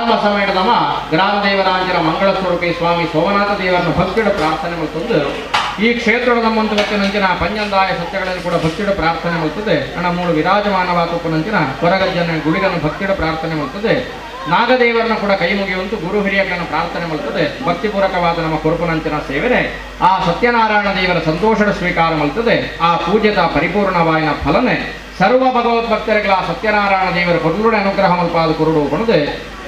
ಪ್ರಾರಂಭ ಸಮಯದಮ ಗ್ರಾಮದೇವರಾಜರ ಮಂಗಳ ಸ್ವರೂಪಿ ಸ್ವಾಮಿ ಸೋಮನಾಥ ದೇವರನ್ನು ಭಕ್ತಿയുടെ ಪ್ರಾರ್ಥನೆ ಮಾಡ್ತಂದು ಈ ಕ್ಷೇತ್ರದ ನಮ್ಮಂತ ಪಂಜಂದಾಯ ಸತ್ಯಗಳನ್ನು ಕೂಡ ಭಕ್ತಿയുടെ ಪ್ರಾರ್ಥನೆ ಮಾಡ್ತದೆ. ಅಣ್ಣ ಮೂಳು ವಿರಾಜಮಾನವಾತಪ್ಪನಂಚಿನ ಕೊರಗಜ್ಜನ ಗುಳಿಗನ್ನು ಭಕ್ತಿയുടെ ಪ್ರಾರ್ಥನೆ ಮಾಡ್ತದೆ. ನಾಗದೇವರನ್ನು ಕೂಡ ಕೈ ಮುಗಿಯುವಂತು ಗುರು ಹಿರಿಯರನ್ನು ಪ್ರಾರ್ಥನೆ ಮಾಡ್ತದೆ. ಭಕ್ತಿಪೂರ್ವಕವಾದ ನಮ್ಮ ಕೊರಪುನಂಚಿನ ಸೇವನೆ ಆ ಸತ್ಯನಾರಾಯಣ ದೇವರ ಸಂತೋಷದ ಸ್ವೀಕಾರ ಮಾಡ್ತದೆ. ಆ ಪೂಜೆದ ಪರಿಪೂರ್ಣವಾಯಿನ ಫಲನೆ ಸರ್ವ ಭಗವದ್ಭಕ್ತರುಗಳ ಸತ್ಯನಾರಾಯಣ ದೇವರ ಕೊರಳುಡೆ ಅನುಗ್ರಹ ಮಲ್ಪಾದ ಕುರುಡು ಕೊಡದೆ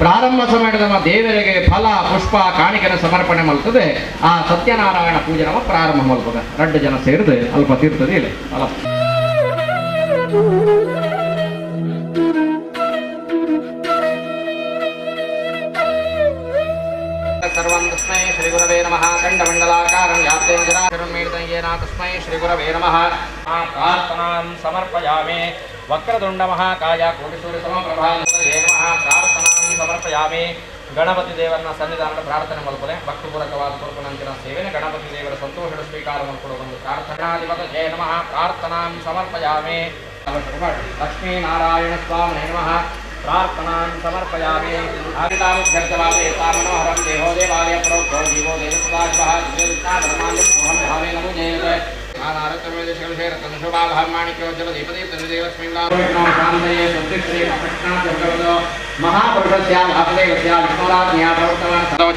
ಪ್ರಾರಂಭ ಸಮಯದ ನಮ್ಮ ದೇವರಿಗೆ ಫಲ ಪುಷ್ಪ ಕಾಣಿಕೆನ ಸಮರ್ಪಣೆ ಮಾಡ್ತದೆ. ಆ ಸತ್ಯನಾರಾಯಣ ಪೂಜೆ ನಮ್ಮ ಪ್ರಾರಂಭ ಮಲ್ಪದ ಎರಡು ಜನ ಸೇರಿದೆ ಅಲ್ಪ ತೀರ್ತದೆ ಇಲ್ಲ ಅಲ್ಲ. ಸರ್ವಂ ತಸ್ಮೈ ಶ್ರೀ ಗುರವೇ ನಮಃ. ಖಂಡಮಂಡಲಾಕಾರಂ ವ್ಯಾಪ್ತೇನ ಜರಾಚರಂ ತಸ್ಮೈ ಶ್ರೀ ಗುರವೇ ನಮಃ. ಪ್ರಾರ್ಥನಾಂ ಸಮರ್ಪಯಾಮಿ. ವಕ್ರತುಂಡ ಮಹಾಕಾಯ ಕೋಟಿಸೂರ್ಯ ಸಮಪ್ರಭಾ ನಮಃ. ಪ್ರಾರ್ಥನಾಂ ಸಮರ್ಪಯಾಮಿ. ಗಣಪತಿ ದೇವರನ್ನ ಸನ್ನಿಧಾನದ ಪ್ರಾರ್ಥನೆ ಮಲ್ಪಲೆ ಭಕ್ತಿಪೂರ್ವಕವಾದ ಕೊರಪುನಂಚಿನ ಸೇವೆನೆ ಗಣಪತಿ ದೇವರ ಸಂತೋಷದ ಸ್ವೀಕಾರ ಮಲ್ಕೊಡುವ ಒಂದು ಪ್ರಾರ್ಥನಾಧಿಪತ ಜಯ ನಮಃ. ಪ್ರಾರ್ಥನಾಂ ಸಮರ್ಪಯಾಮಿ. ಲಕ್ಷ್ಮೀನಾರಾಯಣ ಸ್ವಾಮಿನೇ ನಮಃ. ಪ್ರಾರ್ಥನಾಂ ಸಮರ್ಪಯಾಮಿ. ಆದಿತಾಮುಭ್ಯರ್ಥವಾದೇತಾ ಮನೋಹರಂ ದೇಹೋ ದೇವಾಲಯ ಪ್ರೋಕ್ತೋ ಜೀವೋ ದೇವಸದಾಶಿವಃ ಧರ್ಮಾಂಜಂ ನಮೋ ಜಯತೆ.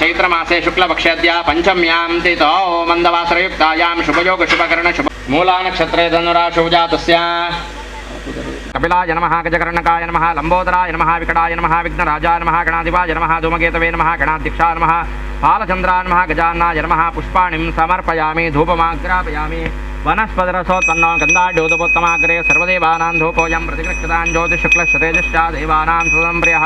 ಚೈತ್ರಮಾಸೆ ಶುಕ್ಲಪಕ್ಷದ್ಯ ಪಂಚಮ್ಯಾಂ ತಿಥೌ ಮಂದವಾಸರಯುಕ್ತಾಯಾಂ ಶುಭಯೋಗ ಶುಭಕರಣ ಶುಭ ಮೂಲಾ ನಕ್ಷತ್ರೆ ಧನುರಾಶೌ ಜಾತಸ್ಯ ಕಪಿಲಾಯ ನಮಃ, ಗಜಕರ್ಣಕಾಯ ನಮಃ, ಲಂಬೋದರಾಯ ನಮಃ, ವಿಕಟಾಯ ನಮಃ, ವಿಘ್ನರಾಜಾಯ ನಮಃ, ಗಣಾಧಿಪಾಯ ನಮಃ, ಧೂಮಕೇತವೇ ನಮಃ, ಗಣಾಧ್ಯಕ್ಷಾಯ ನಮಃ, ಬಾಲಚಂದ್ರಾಯ ನಮಃ, ಗಜಾನ್ನಾಯ ನಮಃ. ಪುಷ್ಪಾಣಿಂ ಸಮರ್ಪಯಾಮಿ, ಧೂಪಮಾಗ್ರಾಪಯಾಮಿ. ವನಸ್ಪತಿರಸೋತ್ಪನ್ನೋ ಗಂಧಾಢ್ಯೋದಪೋತ್ತಮಾಗ್ರೆ ಸರ್ವದೇವಾನಾಂ ಧೂಪೋಯಂ ಪ್ರತಿಗೃಹ್ಯತಾಂ ಜ್ಯೋತಿಃಶುಕ್ಲಶ್ಚ ದೇವಾನಾಂ ಸುತಂ ಪ್ರಿಯಃ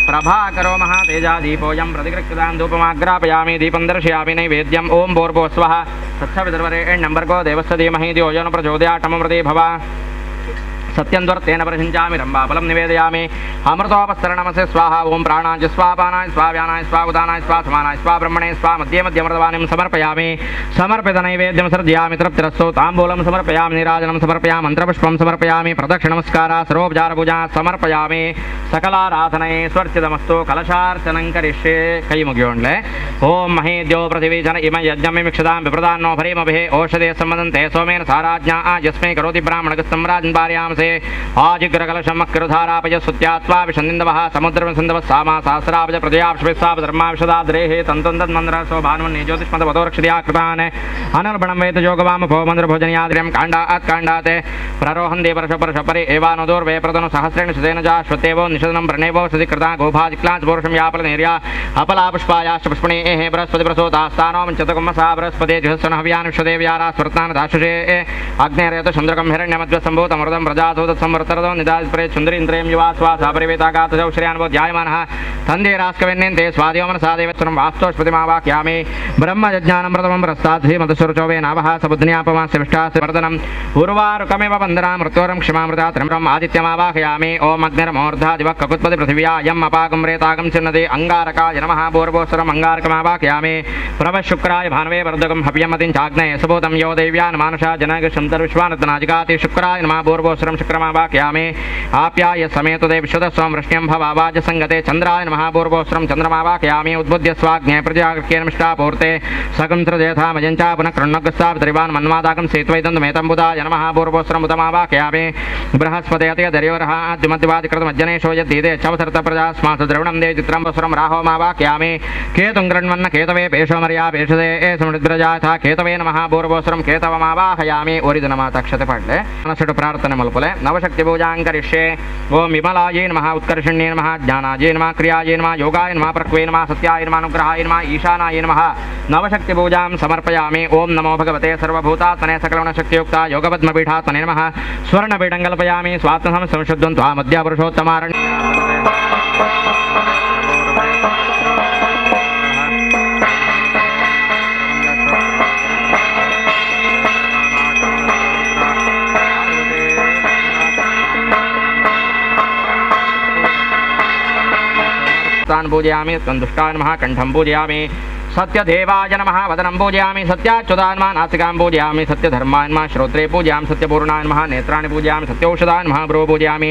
ಪ್ರಭಾಕರೋ ಮಹಾತೇಜಾ ದೀಪೋಯಂ ಪ್ರತಿಗೃಹ್ಯತಾಂ ಧೂಪಮಾಗ್ರಾಪಯಾಮಿ. ದೀಪಂ ದರ್ಶಯಾಮಿ. ನೈವೇದ್ಯಂ ಓಂ ಭೂರ್ಭುವಃ ಸ್ವಃ ಸತ್ಸವಿತುರ್ವರೆಣ್ಯಂಭರ್ಗೋ ದೇವಸ್ಯ ಧೀಮಹಿ ಧಿಯೋ ಯೋ ನ ಪ್ರಚೋದಯಾತ್ ತಮಮೃತೆ ಭವ. ಸತ್ಯಂದ್ವರ್ತೇನ ಪರಿಷಿಂಚಾಮಿ. ರಂಭಾಫಲಂ ನಿವೇದಯಾಮಿ. ಅಮೃತೋಪಸ್ತರಣಮಸೆ ಸ್ವಾಹ. ಓಂ ಪ್ರಾಣಾಯ ಸ್ವಾಪಾನಾಯ ಸ್ವಾವ್ಯಾನಾಯ ಸ್ವಾಉದಾನಾಯ ಸ್ವಾ ಸಮಾನಾಯ ಸ್ವಾ ಬ್ರಹ್ಮಣೇ ಸ್ವಾ ಮಧ್ಯೆ ಮಧ್ಯಮೃತವಾಣಿಂ ಸಮರ್ಪಯಾಮಿ. ಸಮರ್ಪಿತ ನೈವೇದ್ಯಂ ಸರ್ಜಯಾಮಿ. ತೃಪ್ತಿರಸ್ತು. ತಾಂಬೂಲಂ ಸಮರ್ಪಯಾಮಿ. ನೀರಾಜನಂ ಸಮರ್ಪಯಾಮಿ. ಮಂತ್ರಪುಷ್ಪಂ ಸಮರ್ಪಯಾಮಿ. ಪ್ರದಕ್ಷಿಣ ನಮಸ್ಕಾರ ಸರ್ವೋಪಚಾರ ಪೂಜಾ ಸಮರ್ಪಯಾಮಿ. ಸಕಲಾರಾಧನೆ ಸ್ವರ್ಚಿತಮಸ್ತು. ಕಲಶಾರ್ಚನಂ ಕರಿಷ್ಯೆ. ಕೈ ಮುಗಿಯೋಣ್ಲೆ. ಓಂ ಮಹೇದ್ಯೋ ಪೃಥಿವೀ ಜನ ಇಮ ಯಜ್ಞಮಿಕ್ಷದಾಂ ವಿಪ್ರದಾನ್ನೋ ಭರೀಮಭಿಃ ಓಷಧೇ ಸಂಬಂಧಂತೆ ಸೋಮೇನ ಸಾರಾಜ್ಞಾ ಯಸ್ಮೈ ಕರೋತಿ ಬ್ರಾಹ್ಮಣಗಸ್ತಂ ರಾಜನ್ ಆಜಿಗ್ರಕಲಶಮಕೃಧಾರಾಪಯ ಸುತ್ಯಾತ್ವಾ ವಿಷನ್ನಿಂದವಃ ಸಮುದ್ರವಿಸಂದವಃ ಸಾಮ ಸಹಸ್ರಾಬ್ಜ ಪ್ರಜಯಾಕ್ಷಭಿಸ್ಸಾಪ ಧರ್ಮಾವಿಷದಾದ್ರೇಃ ತಂತಂತನ್ಮಂದ್ರ ಸೋ ಭಾನುವನ್ನೇ ಜ್ಯೋತಿಷ್ಮತ ವಧೋರಕ್ಷಿತ್ಯಾ ಕೃತಾನ್ ಅನರ್ಬಣಂ ವೇದ ಯೋಗವಾಮ ಭೋ ಮಂದ್ರ ಭೋಜನಯಾದ್ರ್ಯಂ ಕಾಂಡಾತ್ ಕಾಂಡಾತ್ ಪ್ರರೋಹಂದೇ ಪರಶ ಪರಶ ಪರಿ ಏವಾನುದೋರ್ವೇ ಪ್ರದನು ಸಹಸ್ರೇಣ ಶತೇನ ಜಾಶ್ವತೇವೋ ನಿಷದನಂ ಪ್ರಣೇವೋ ಸದಿಕೃತಾ ಗೋಭಾಜಿಕ್ಲಾಂಚ ಪೌರುಷಂ ಯಾಪಲ ನೀರ್ಯಾ ಅಪಲಾ ಪುಷ್ಪಾಯಾಶ್ಚ ಪುಷ್ಪಣೇ ಏಹೇ ಬೃಹಸ್ಪತಿ ಪ್ರಸೂತಾಸ್ತಾನೋ ಮಂಚತಕುಮ್ಮ ಸಾ ಬೃಹಸ್ಪತಿ ಜುಹಸ್ವನ ಹವ್ಯಾನ್ ವಿಶ್ವದೇವ್ಯಾರಾ ಸ್ಮೃತಾನ್ ದಾಶುಷೇ ಅಗ್ನೇರೇತ ಚಂದ್ರಕಂ ಹಿರಣ್ಯಮಧ್ವ ಸಂಭೂತಮೃತಂ ಪ್ರಜಾಸೂತ ಸಂವರ್ತರದೋ ನಿದಾಸ್ಪ್ರೇ ಚಂದ್ರೀಂದ್ರೇಂ ಯುವಾ ಸ್ವಾ ಸಾಪರಿವೇತಾಗಾತಜೌ ಶ್ರೇಯಾನ್ವೋ ಧ್ಯಾಯಮಾನಃ ತಂದೇರಾಸ್ಕವೆನ್ನೇಂತೆ ಸ್ವಾದೇವಮನ ಸಾದೇವತ್ವಂ ವಾಸ್ತೋಷ್ಪತಿಮಾವಾಕ್ಯಾಮಿ ಬ್ರಹ್ಮಜಜ್ಞಾನಮೃತಮಂ ಪ್ರಸ್ತಾತ್ ಶ್ರೀಮತಸುರುಚೋವೇ ನಾವಃ ಸಬುಧ್ನ್ಯಾಪಮಾಸ್ಯ ವಿಷ್ಟಾಸ್ಯ ವರ್ಧನಂ ಉರ್ವಾರುಕಮಿವ ವಂದನಾ ಮೃತ್ಯೋರಂ ಕ್ಷಮಾಮೃತಾ ತ್ರಿಮೃಂ ಆದಿತ್ಯಮಾವಾಹಯಾಮಿ. ಓಂ ಅಗ್ನಿರ್ಮೂರ್ಧಾ ದಿವಃ ಕಕುತ್ಪತಿ ಪೃಥಿವ್ಯಾ ಯಂ ಅಪಾಗಂ ರೇತಾಗಂ ಚಿನ್ನದೆ ಅಂಗಾರಕಾಯ ನಮಃ. ಭೂರ್ಭುವಸ್ವರಂ ಅಂಗಾರಕಮಾವಾಹಯಾಮಿ. ಪ್ರಭಶುಕ್ರಾಯ ಭಾನವೇ ವರ್ಧಕಂ ಹವ್ಯಮತಿಂ ಚಾಗ್ನಯೇ ಸುಭೂತಂ ಯೋ ದೇವ್ಯಾನ್ ಮಾನುಷಾ ಜನಗಶಂತರ್ವಿಶ್ವಾನತನಾಜಿಗಾತಿ ಶುಕ್ರಾಯ ನಮಃ. ಭೂರ್ಭುವಸ್ವರಂ ಶುಕ್ರಮಾವಾಹಯಾಮಿ. ಆಪ್ಯಾಯ ಸಮೇತದೆ ವಿಶ್ವದಸ್ವಂ ವೃಷ್ಣ್ಯಂ ಭವಾವಾಜ ಸಂಗತೆ ಚಂದ್ರಾಯ ನಮಃ. ಭೂರ್ಭುವಸ್ವರಂ ಚಂದ್ರಮಾವಾಹಯಾಮಿ. ಉದ್ಬುದ್ಧ್ಯ ಸ್ವಾಗ್ನೇ ಪ್ರಜಾಕೇನ ಮಿಷ್ಟಾಪೂರ್ತೆ ಸಕಂ ಸೃಜಯಥಾಮಯಂಚಾ ಪುನಃ ಕೃಣ್ಣಗಸ್ಸಾಪಿತರಿವಾನ್ ಮನ್ವಾದಾಗಂ ಸೇತ್ವೈದಂತಮೇತಂಬುಧಾಯ ನಮಃ. ಭೂರ್ಭುವಸ್ವರಂ ಉತಮಾವಾಹಯಾಮಿ. ಬೃಹಸ್ಪತಯತಯ ದರ್ಯೋರಃ ಆದ್ಯಮದ್ಯವಾದಿಕೃತಮಜ್ಜನೇಶೋ ಯದ್ದೀದೆ ಚವಸರ್ತ ಪ್ರಜಾಸ್ಮಾಸು ದ್ರವಣಂ they ಚಿತ್ರಂ ವಸ್ವರಂ ರಾಹೋಮಾವಾಹಯಾಮಿ. ಕೇತುಂ ಗೃಣ್ವನ್ನ ಕೇತವೇ ಪೇಶೋಮರ್ಯಾ ಪೇಷದೆ ಏ ಸಮೃದ್ರಜಾಥ ಕೇತವೇ ನಮಃ. ಭೂರ್ಭುವಸ್ವರಂ ಕೇತವಮಾವಾಹಯಾಮಿ. ಓರಿದ ನಮಾತಾಕ್ಷತೆ ಪಾಡ್ಲೆ ಮನಸ್ಸಿಟ್ಟು ಪ್ರಾರ್ಥನೆ ಮಲ್ಪಲೆ. ನವಶಕ್ತಿ ಪೂಜಾಂ ಕರಿಷ್ಯೆ. ಓಂ ವಿಮಲಾಯೇ ನಮಃ, ಉತ್ಕರ್ಷಣ್ಯೇ ನಮಃ, ಜ್ಞಾನಾಯೇ ನಮಃ, ಕ್ರಿಯಾಯೇ ನಮಃ, ಯೋಗಾಯ ನಮಃ, ಪ್ರಕ್ವೇ ನಮಃ, ಸತ್ಯಾಯ ನಮಃ, ಅನುಗ್ರಹಾಯ ನಮಃ, ಈಶಾನಾಯ ನಮಃ. ನವಶಕ್ತಿ ಪೂಜಾಂ ಸಮರ್ಪಯಾಮಿ. ಓಂ ನಮೋ ಭಗವತೆ ಸರ್ವಭೂತಾತ್ಮನೆ ಸಕಲಗುಣಶಕ್ತಿಯುಕ್ತ ಯೋಗಪದ್ಮಪೀಠಾತ್ಮನೆ ನಮಃ. ಸ್ವರ್ಣಪೀಠಂ ಕಲ್ಪಯಾಮಿ. ಸ್ವಾತ್ಮಸಂ ಸಂಶುದ್ಧಂ ತ್ವಾ ಮಧ್ಯ ಪುರುಷೋತ್ತಮಾರಣ್ಯ. तान् पूजयामि. त्वं दुष्टान् नमः. कण्ठं पूजयामि. सत्यदेवाय नमः वदनं पूजयामि सत्याच्युताय नमः नासिकां पूजयामि सत्यधर्माय नमः श्रोत्रे पूजयामि सत्यपूर्णाय नमः नेत्राणि पूजयामि सत्यौषधाय नमः भ्रू पूजयामि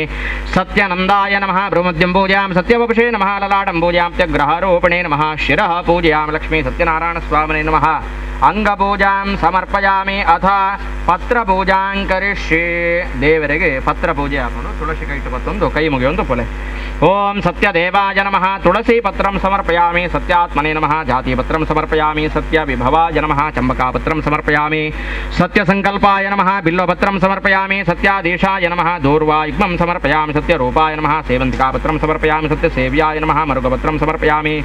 सत्यनन्दाय नमः भ्रूमध्यं पूजयामि सत्यवपुषे नमः ललाटं पूजयामि सत्यग्रहारोपणे नमः शिरः पूजयामि लक्ष्मी सत्यनारायणस्वामिने नमः ಅಂಗಪೂಜಾಂ ಸಮರ್ಪಯಾಮಿ ಅಥ ಪತ್ರಪೂಜಾಂ ಕರಿಷ್ಯೆ. ದೇವರಿಗೆ ಪತ್ರ ಪೂಜೆ ಹಾಕೊಂಡು ತುಳಸಿ ಕೈಟು ಮತ್ತೊಂದು ಕೈ ಮುಗಿಯೊಂದು ಪೊಲೆ. ಓಂ ಸತ್ಯದೇವಾಯ ನಮಃ ತುಳಸಿ ಪತ್ರಂ ಸಮರ್ಪಯಾಮಿ ಸತ್ಯಾತ್ಮನೆ ನಮಃ ಜಾತಿ ಪತ್ರಂ ಸಮರ್ಪಯಾಮಿ ಸತ್ಯ ವಿಭವಾಯ ನಮಃ ಚಂಬಕಾಪತ್ರಂ ಸಮರ್ಪಯಾಮಿ ಸತ್ಯಸಂಕಲ್ಪಾಯ ನಮಃ ಬಿಲ್ವಪತ್ರಂ ಸಮರ್ಪಯಾಮಿ ಸತ್ಯಾಧೀಶಾಯ ನಮಃ ದೂರ್ವಾಯುಗ್ಮಂ ಸಮರ್ಪಯಾಮಿ ಸತ್ಯರೂಪಾಯ ನಮಃ ಸೇವಂತಿಕಾಪತ್ರಂ ಸಮರ್ಪಯಾಮಿ ಸತ್ಯಸೇವ್ಯಾಯ ನಮಃ ಮರುಗಪತ್ರಂ ಸಮರ್ಪಯಾಮಿ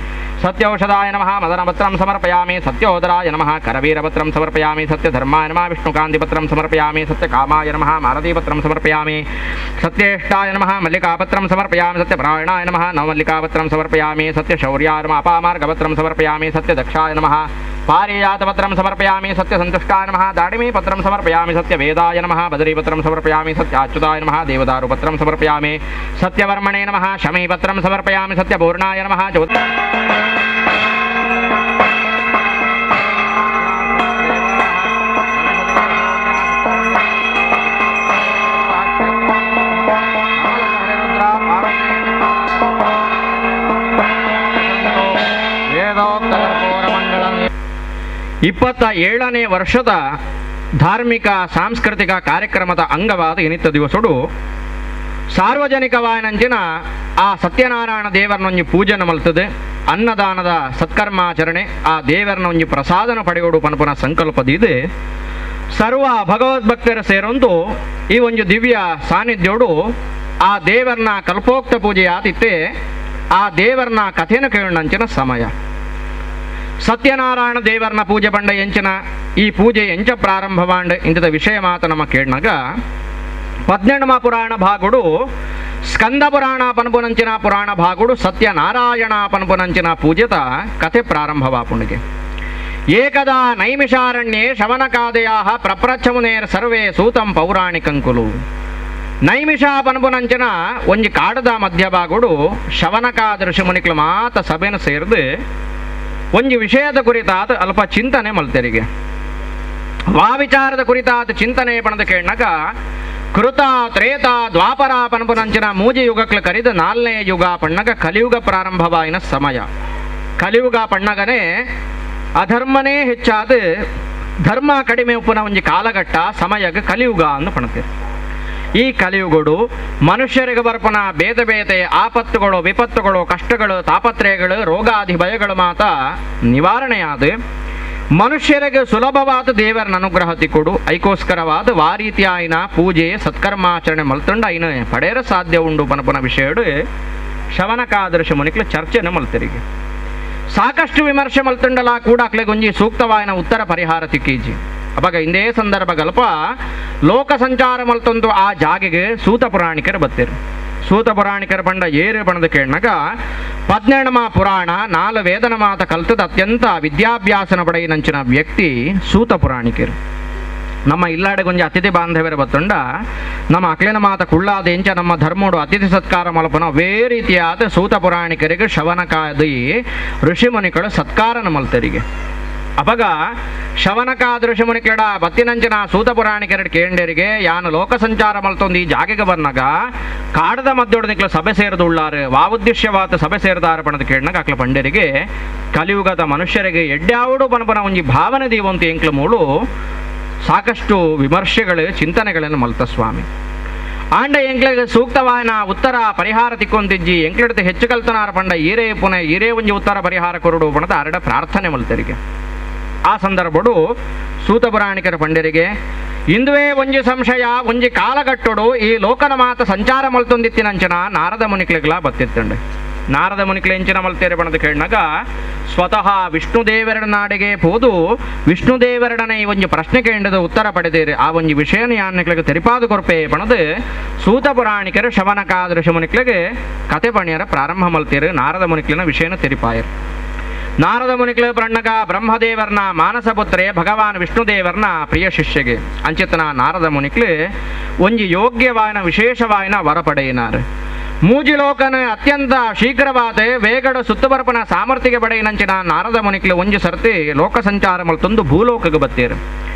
ಸತ್ಯೌಷಧಾಯ ನಮಃ ಮದನಪತ್ರಂ ಸಮರ್ಪಯಾಮಿ ಸತ್ಯೋದರಾಯ ನಮಃ ಕರವೀರಪತ್ರಂ ಸಮರ್ಪಯಾಮಿ ಸತ್ಯಧರ್ಮಾಯ ನಮಃ ವಿಷ್ಣುಕಾಂತಿಪತ್ರಂ ಸಮರ್ಪಯಾಮಿ ಸತ್ಯಕಾಮಾಯ ನಮಃ ಮಾರತೀಪತ್ರಂ ಸಮರ್ಪಯಾಮಿ ಸತ್ಯೇಷ್ಟಾಯ ನಮಃ ಮಲ್ಲಿಕಾಪತ್ರಂ ಸಮರ್ಪಯಾಮಿ ಸತ್ಯಪರಾಯಣಾಯ ನಮಃ ನವಮಲ್ಲಿಕಾಪತ್ರಂ ಸಮರ್ಪಯಾಮಿ ಸತ್ಯಶೌರ್ಯಾಯ ನಮಃ ಅಪಾಮಾರ್ಗಪತ್ರಂ ಸಮರ್ಪಯಾಮಿ ಸತ್ಯದಕ್ಷಾಯ ನಮಃ ಪಾರಿಜಾತಪತ್ರಂ ಸಮರ್ಪಯಾಮಿ ಸತ್ಯಸಂತುಷ್ಟಾಯ ನಮಃ ದಾಡಿಮೀಪತ್ರಂ ಸಮರ್ಪಯಾಮಿ ಸತ್ಯವೇದಾಯ ನಮಃ ಬದರೀಪತ್ರಂ ಸಮರ್ಪಯಾಮಿ ಸತ್ಯಾಚ್ಯುತಾಯ ನಮಃ ದೇವದಾರುಪತ್ರಂ ಸಮರ್ಪಯಾಮಿ ಸತ್ಯವರ್ಮಣೇ ನಮಃ ಶಮೀಪತ್ರಂ ಸಮರ್ಪಯಾಮಿ ಸತ್ಯಪೂರ್ಣಾಯ ನಮಃ ಜ್ಯೋತಿ ಇಪ್ಪತ್ತ ಏಳನೇ ವರ್ಷದ ಧಾರ್ಮಿಕ ಸಾಂಸ್ಕೃತಿಕ ಕಾರ್ಯಕ್ರಮದ ಅಂಗವಾದ ಇನಿತ ದಿವಸಡು ಸಾರ್ವಜನಿಕವಾಯಿನಂಚಿನ ಆ ಸತ್ಯನಾರಾಯಣ ದೇವರನ್ನೊಂಜಿ ಪೂಜನೆ ಮಲ್ತದೆ ಅನ್ನದಾನದ ಸತ್ಕರ್ಮಾಚರಣೆ ಆ ದೇವರನ್ನ ಒಂಜಿ ಪ್ರಸಾದನ ಪಡೆಯೋಡು ಪನ್ಪುನ ಸಂಕಲ್ಪದಿದೆ ಸರ್ವ ಭಗವದ್ಭಕ್ತರ ಸೇರೊಂದು ಈ ಒಂದು ದಿವ್ಯ ಸಾನ್ನಿಧ್ಯೋಡು ಆ ದೇವರನ್ನ ಕಲ್ಪೋಕ್ತ ಪೂಜೆಯಾತಿತ್ತೆ ಆ ದೇವರನ್ನ ಕಥೆನ ಕೇಳಂಚಿನ ಸಮಯ. ಸತ್ಯನಾರಾಯಣ ದೇವರನ್ನ ಪೂಜೆ ಬಂಡ ಎಂಚಿನ ಈ ಪೂಜೆ ಎಂಚ ಪ್ರಾರಂಭವಾಂಡ ಇಂಥದ ವಿಷಯ ಮಾತು ನಮ್ಮ ಕೇಳಿನಾಗ ಪದ್ನೆಂಟಮ ಪುರಾಣ ಭಾಗುಡು ಸ್ಕಂದ ಪುರಾಣ ಪನ್ಪುನಂಚಿನ ಪುರಾಣ ಭಾಗುಡು ಸತ್ಯನಾರಾಯಣ ಪನ್ಪುನಂಚಿನ ಪೂಜೆತ ಕಥೆ ಪ್ರಾರಂಭವಾಪುಣಿಗೆ. ಏಕದಾ ನೈಮಿಷಾರಣ್ಯೇ ಶವನಕಾದಯಾ ಪ್ರಪ್ರಚ್ಛಮುನೇರ್ ಸರ್ವೇ ಸೂತಂ ಪೌರಾಣಿಕಂಕುಲು. ನೈಮಿಷ ಪನ್ಪುನಂಚಿನ ಒಂಜಿ ಕಾಡದ ಮಧ್ಯಭಾಗುಡು ಶವನಕಾದ ಋಷಿಮುನಿಕ್ಲು ಮಾತ ಸಭೆನ ಸೇರಿದು ಒಂಜಿ ವಿಷಯದ ಕುರಿತಾದ ಅಲ್ಪ ಚಿಂತನೆ ಮಲ್ತೆರಿಗೆ. ವಾ ವಿಚಾರದ ಕುರಿತಾದ ಚಿಂತನೆ ಪಣದ ಕೇಳಿನಾಗ ಕೃತ ತ್ರೇತ ದ್ವಾಪರ ಪನ್ಪುನಂಚಿನ ಮೂಜಿ ಯುಗಕ್ಲು ಕರಿದ ನಾಲ್ನೇ ಯುಗ ಪಣ್ಣಗ ಕಲಿಯುಗ ಪ್ರಾರಂಭವಾಯಿನ ಸಮಯ. ಕಲಿಯುಗ ಪಣ್ಣಗನೇ ಅಧರ್ಮನೇ ಹೆಚ್ಚಾದ ಧರ್ಮ ಕಡಿಮೆ ಉಪ್ಪುನ ಒಂಜಿ ಕಾಲಘಟ್ಟ ಸಮಯಗ ಕಲಿಯುಗ ಅಂದು ಪಣತೀರಿ. ಈ ಕಲಿಯುಗಡು ಮನುಷ್ಯರಿಗೆ ಬರ್ಪನ ಬೇತೆ ಬೇತೆ ಆಪತ್ತುಗಳು ವಿಪತ್ತುಗಳು ಕಷ್ಟಗಳು ತಾಪತ್ರಯಗಳು ರೋಗಾಧಿ ಭಯಗಳು ಮಾತ ನಿವಾರಣೆಯಾದ ಮನುಷ್ಯರಿಗೆ ಸುಲಭವಾದ ದೇವರನ್ನ ಅನುಗ್ರಹ ತಿಕ್ಕೊಡು ಐಕೋಸ್ಕರವಾದ ವಾರೀತಿಯಾಯಿನ ಪೂಜೆ ಸತ್ಕರ್ಮಾಚರಣೆ ಮಲ್ತುಂಡ ಐನ ಪಡೆಯರ ಸಾಧ್ಯ ಉಂಡು ಪನಪುನ ವಿಷಯಡು ಶವನಕಾದೃಶ ಮುನಿಕ್ಲು ಚರ್ಚೆನ ಮಲ್ತರಿಗೆ. ಸಾಕಷ್ಟು ವಿಮರ್ಶೆ ಮಲ್ತುಂಡಲ ಕೂಡ ಅಕ್ಲೆಗೊಂಜಿ ಸೂಕ್ತವಾಯಿನ ಉತ್ತರ ಪರಿಹಾರ ತಿಕ್ಕೀಜಿ. ಅವಾಗ ಇಂದೇ ಸಂದರ್ಭಗಲ್ಪ ಲೋಕ ಸಂಚಾರ ಮಲ್ತೊಂದು ಆ ಜಾಗೆಗೆ ಸೂತ ಪುರಾಣಿಕರು ಬತ್ತೀರು. ಸೂತ ಪುರಾಣಿಕರ ಬಂಡ ಏರು ಬಣದ ಕೇಳಿನಾಗ ಪದ್ನೆಣಮ ಪುರಾಣ ನಾಲು ವೇದನ ಮಾತ ಕಲ್ತದ ಅತ್ಯಂತ ವಿದ್ಯಾಭ್ಯಾಸನ ಪಡೆಯಿನಂಚಿನ ವ್ಯಕ್ತಿ ಸೂತ ಪುರಾಣಿಕರು. ನಮ್ಮ ಇಲ್ಲಾಡೆಗೊಂಜಿ ಅತಿಥಿ ಬಾಂಧವ್ಯರ ಬತ್ತುಂಡ ನಮ್ಮ ಅಕ್ಲಿನ ಮಾತ ಕುಳ್ಳಾದ ಎಂಚ ನಮ್ಮ ಧರ್ಮೋಡು ಅತಿಥಿ ಸತ್ಕಾರ ಮಲ್ಪನ ಅವೇ ರೀತಿಯಾದ ಸೂತ ಪುರಾಣಿಕರಿಗೆ ಶವನಕಾದಿ ಋಷಿಮುನಿಗಳು ಸತ್ಕಾರನ ಮಲ್ತರಿಗೆ. ಅಪಗ ಶವನಕಾದ ಋಷಿಮುನಿಕಡ ಬತ್ತಿನಂಚಿನ ಸೂತ ಪುರಾಣಿಕರಡು ಕೇಂಡರಿಗೆ ಯಾನು ಲೋಕ ಸಂಚಾರ ಮಲ್ತೊಂದು ಈ ಜಾಗೆಗೆ ಬಂದಾಗ ಕಾಡದ ಮದ್ದೊಡು ನಿಕ್ಲು ಸಭೆ ಸೇರಿದು ಉಳ್ಳಾರು ವಾವುದ್ದೇಶ್ಯವಾದ ಸಭೆ ಸೇರಿದಾರ ಪಣದ ಕೇಳಿನಾಗ ಅಕ್ಲ ಪಂಡರಿಗೆ ಕಲಿಯುಗದ ಮನುಷ್ಯರಿಗೆ ಎಡ್ಯಾವುಡು ಪನಪನ ಒಂಜಿ ಭಾವನೆ ದೀವಂತ ಎಂಕ್ಲ ಮೂಳು ಸಾಕಷ್ಟು ವಿಮರ್ಶೆಗಳು ಚಿಂತನೆಗಳನ್ನು ಮಲ್ತ ಸ್ವಾಮಿ. ಆಂಡ ಎಂಕ್ಲೆಗೆ ಸೂಕ್ತವಾದ ಉತ್ತರ ಪರಿಹಾರ ತಿಕ್ಕೊಂತಿಜ್ಜಿ ಎಂಕ್ಲೆಡ್ತು ಹೆಚ್ಚು ಕಲ್ತನಾರ ಪಂಡ ಈರೇ ಪುನಃ ಈರೇ ಒಂಜಿ ಉತ್ತರ ಪರಿಹಾರ ಕೊರಡು ಪಣದ ಅರಡ ಪ್ರಾರ್ಥನೆ ಮಲ್ತರಿಗೆ. ಆ ಸಂದರ್ಭಡು ಸೂತ ಪುರಾಣಿಕರ ಪಂಡರಿಗೆ ಇಂದುವೇ ಒಂಜಿ ಸಂಶಯ ಒಂಜಿ ಕಾಲಗಟ್ಟುಡು ಈ ಲೋಕನ ಮಾತ ಸಂಚಾರ ಮಲ್ತೊಂದಿತ್ತಿನಂಚನ ನಾರದ ಮುನಿಕ್ಲೆಗ್ಲ ಬತ್ತಿತ್ತಂಡೆ. ನಾರದ ಮುನಿಕ್ಲೆ ಎಂಚಿನ ಮಲ್ತೇರೆ ಬಣದ ಕೇಳಿನಾಗ ಸ್ವತಃ ವಿಷ್ಣುದೇವರಡ ನಾಡಿಗೆ ಪೋದು ವಿಷ್ಣುದೇವರಡನೆ ಈ ಒಂಜಿ ಪ್ರಶ್ನೆ ಕೇಂಡದ ಉತ್ತರ ಪಡೆದೇರಿ ಆ ಒಂಜಿ ವಿಷಯನ ಯಾನ್ನಿಕ್ಲೆಗೆ ತೆರಿಪಾದು ಕೊರ್ಪೆ ಬಣದು ಸೂತ ಪುರಾಣಿಕರು ಶವನಕಾದ ಋಷಿ ಮುನಿಕ್ಲೆಗೆ ಕತೆ ಪಣಿಯರ ಪ್ರಾರಂಭ ಮಲ್ತೇರು ನಾರದ ಮುನಿಕ್ಲಿನ ವಿಷಯನ ತೆರಿಪಾಯರು. ನಾರದ ಮುನಿಕ್ಲು ಪ್ರಣಗ ಬ್ರಹ್ಮದೇವರ್ನ ಮಾನಸಪುತ್ರೇ ಭಗವಾನ್ ವಿಷ್ಣುದೇವರ್ನ ಪ್ರಿಯ ಶಿಷ್ಯಗೆ ಅಂಚಿತನ ನಾರದ ಮುನಿಕ್ಲು ಒಂಜಿ ಯೋಗ್ಯವಾಯನ ವಿಶೇಷವಾಯನ ವರ ಪಡೆಯಿನಾರು. ಮೂಜಿ ಲೋಕನ ಅತ್ಯಂತ ಶೀಘ್ರವಾದ ವೇಗಡ ಸುತ್ತಬರಪನ ಸಾಮರ್ಥ್ಯಗೆ ಬಡೆಯಿನಂಚಿನ ನಾರದ ಮುನಿಕ್ಲು ಒಂಜಿ ಸರ್ತಿ ಲೋಕ ಸಂಚಾರ ಮಲ್ತೊಂದು ಭೂಲೋಕಗೆ ಬತ್ತೀರು.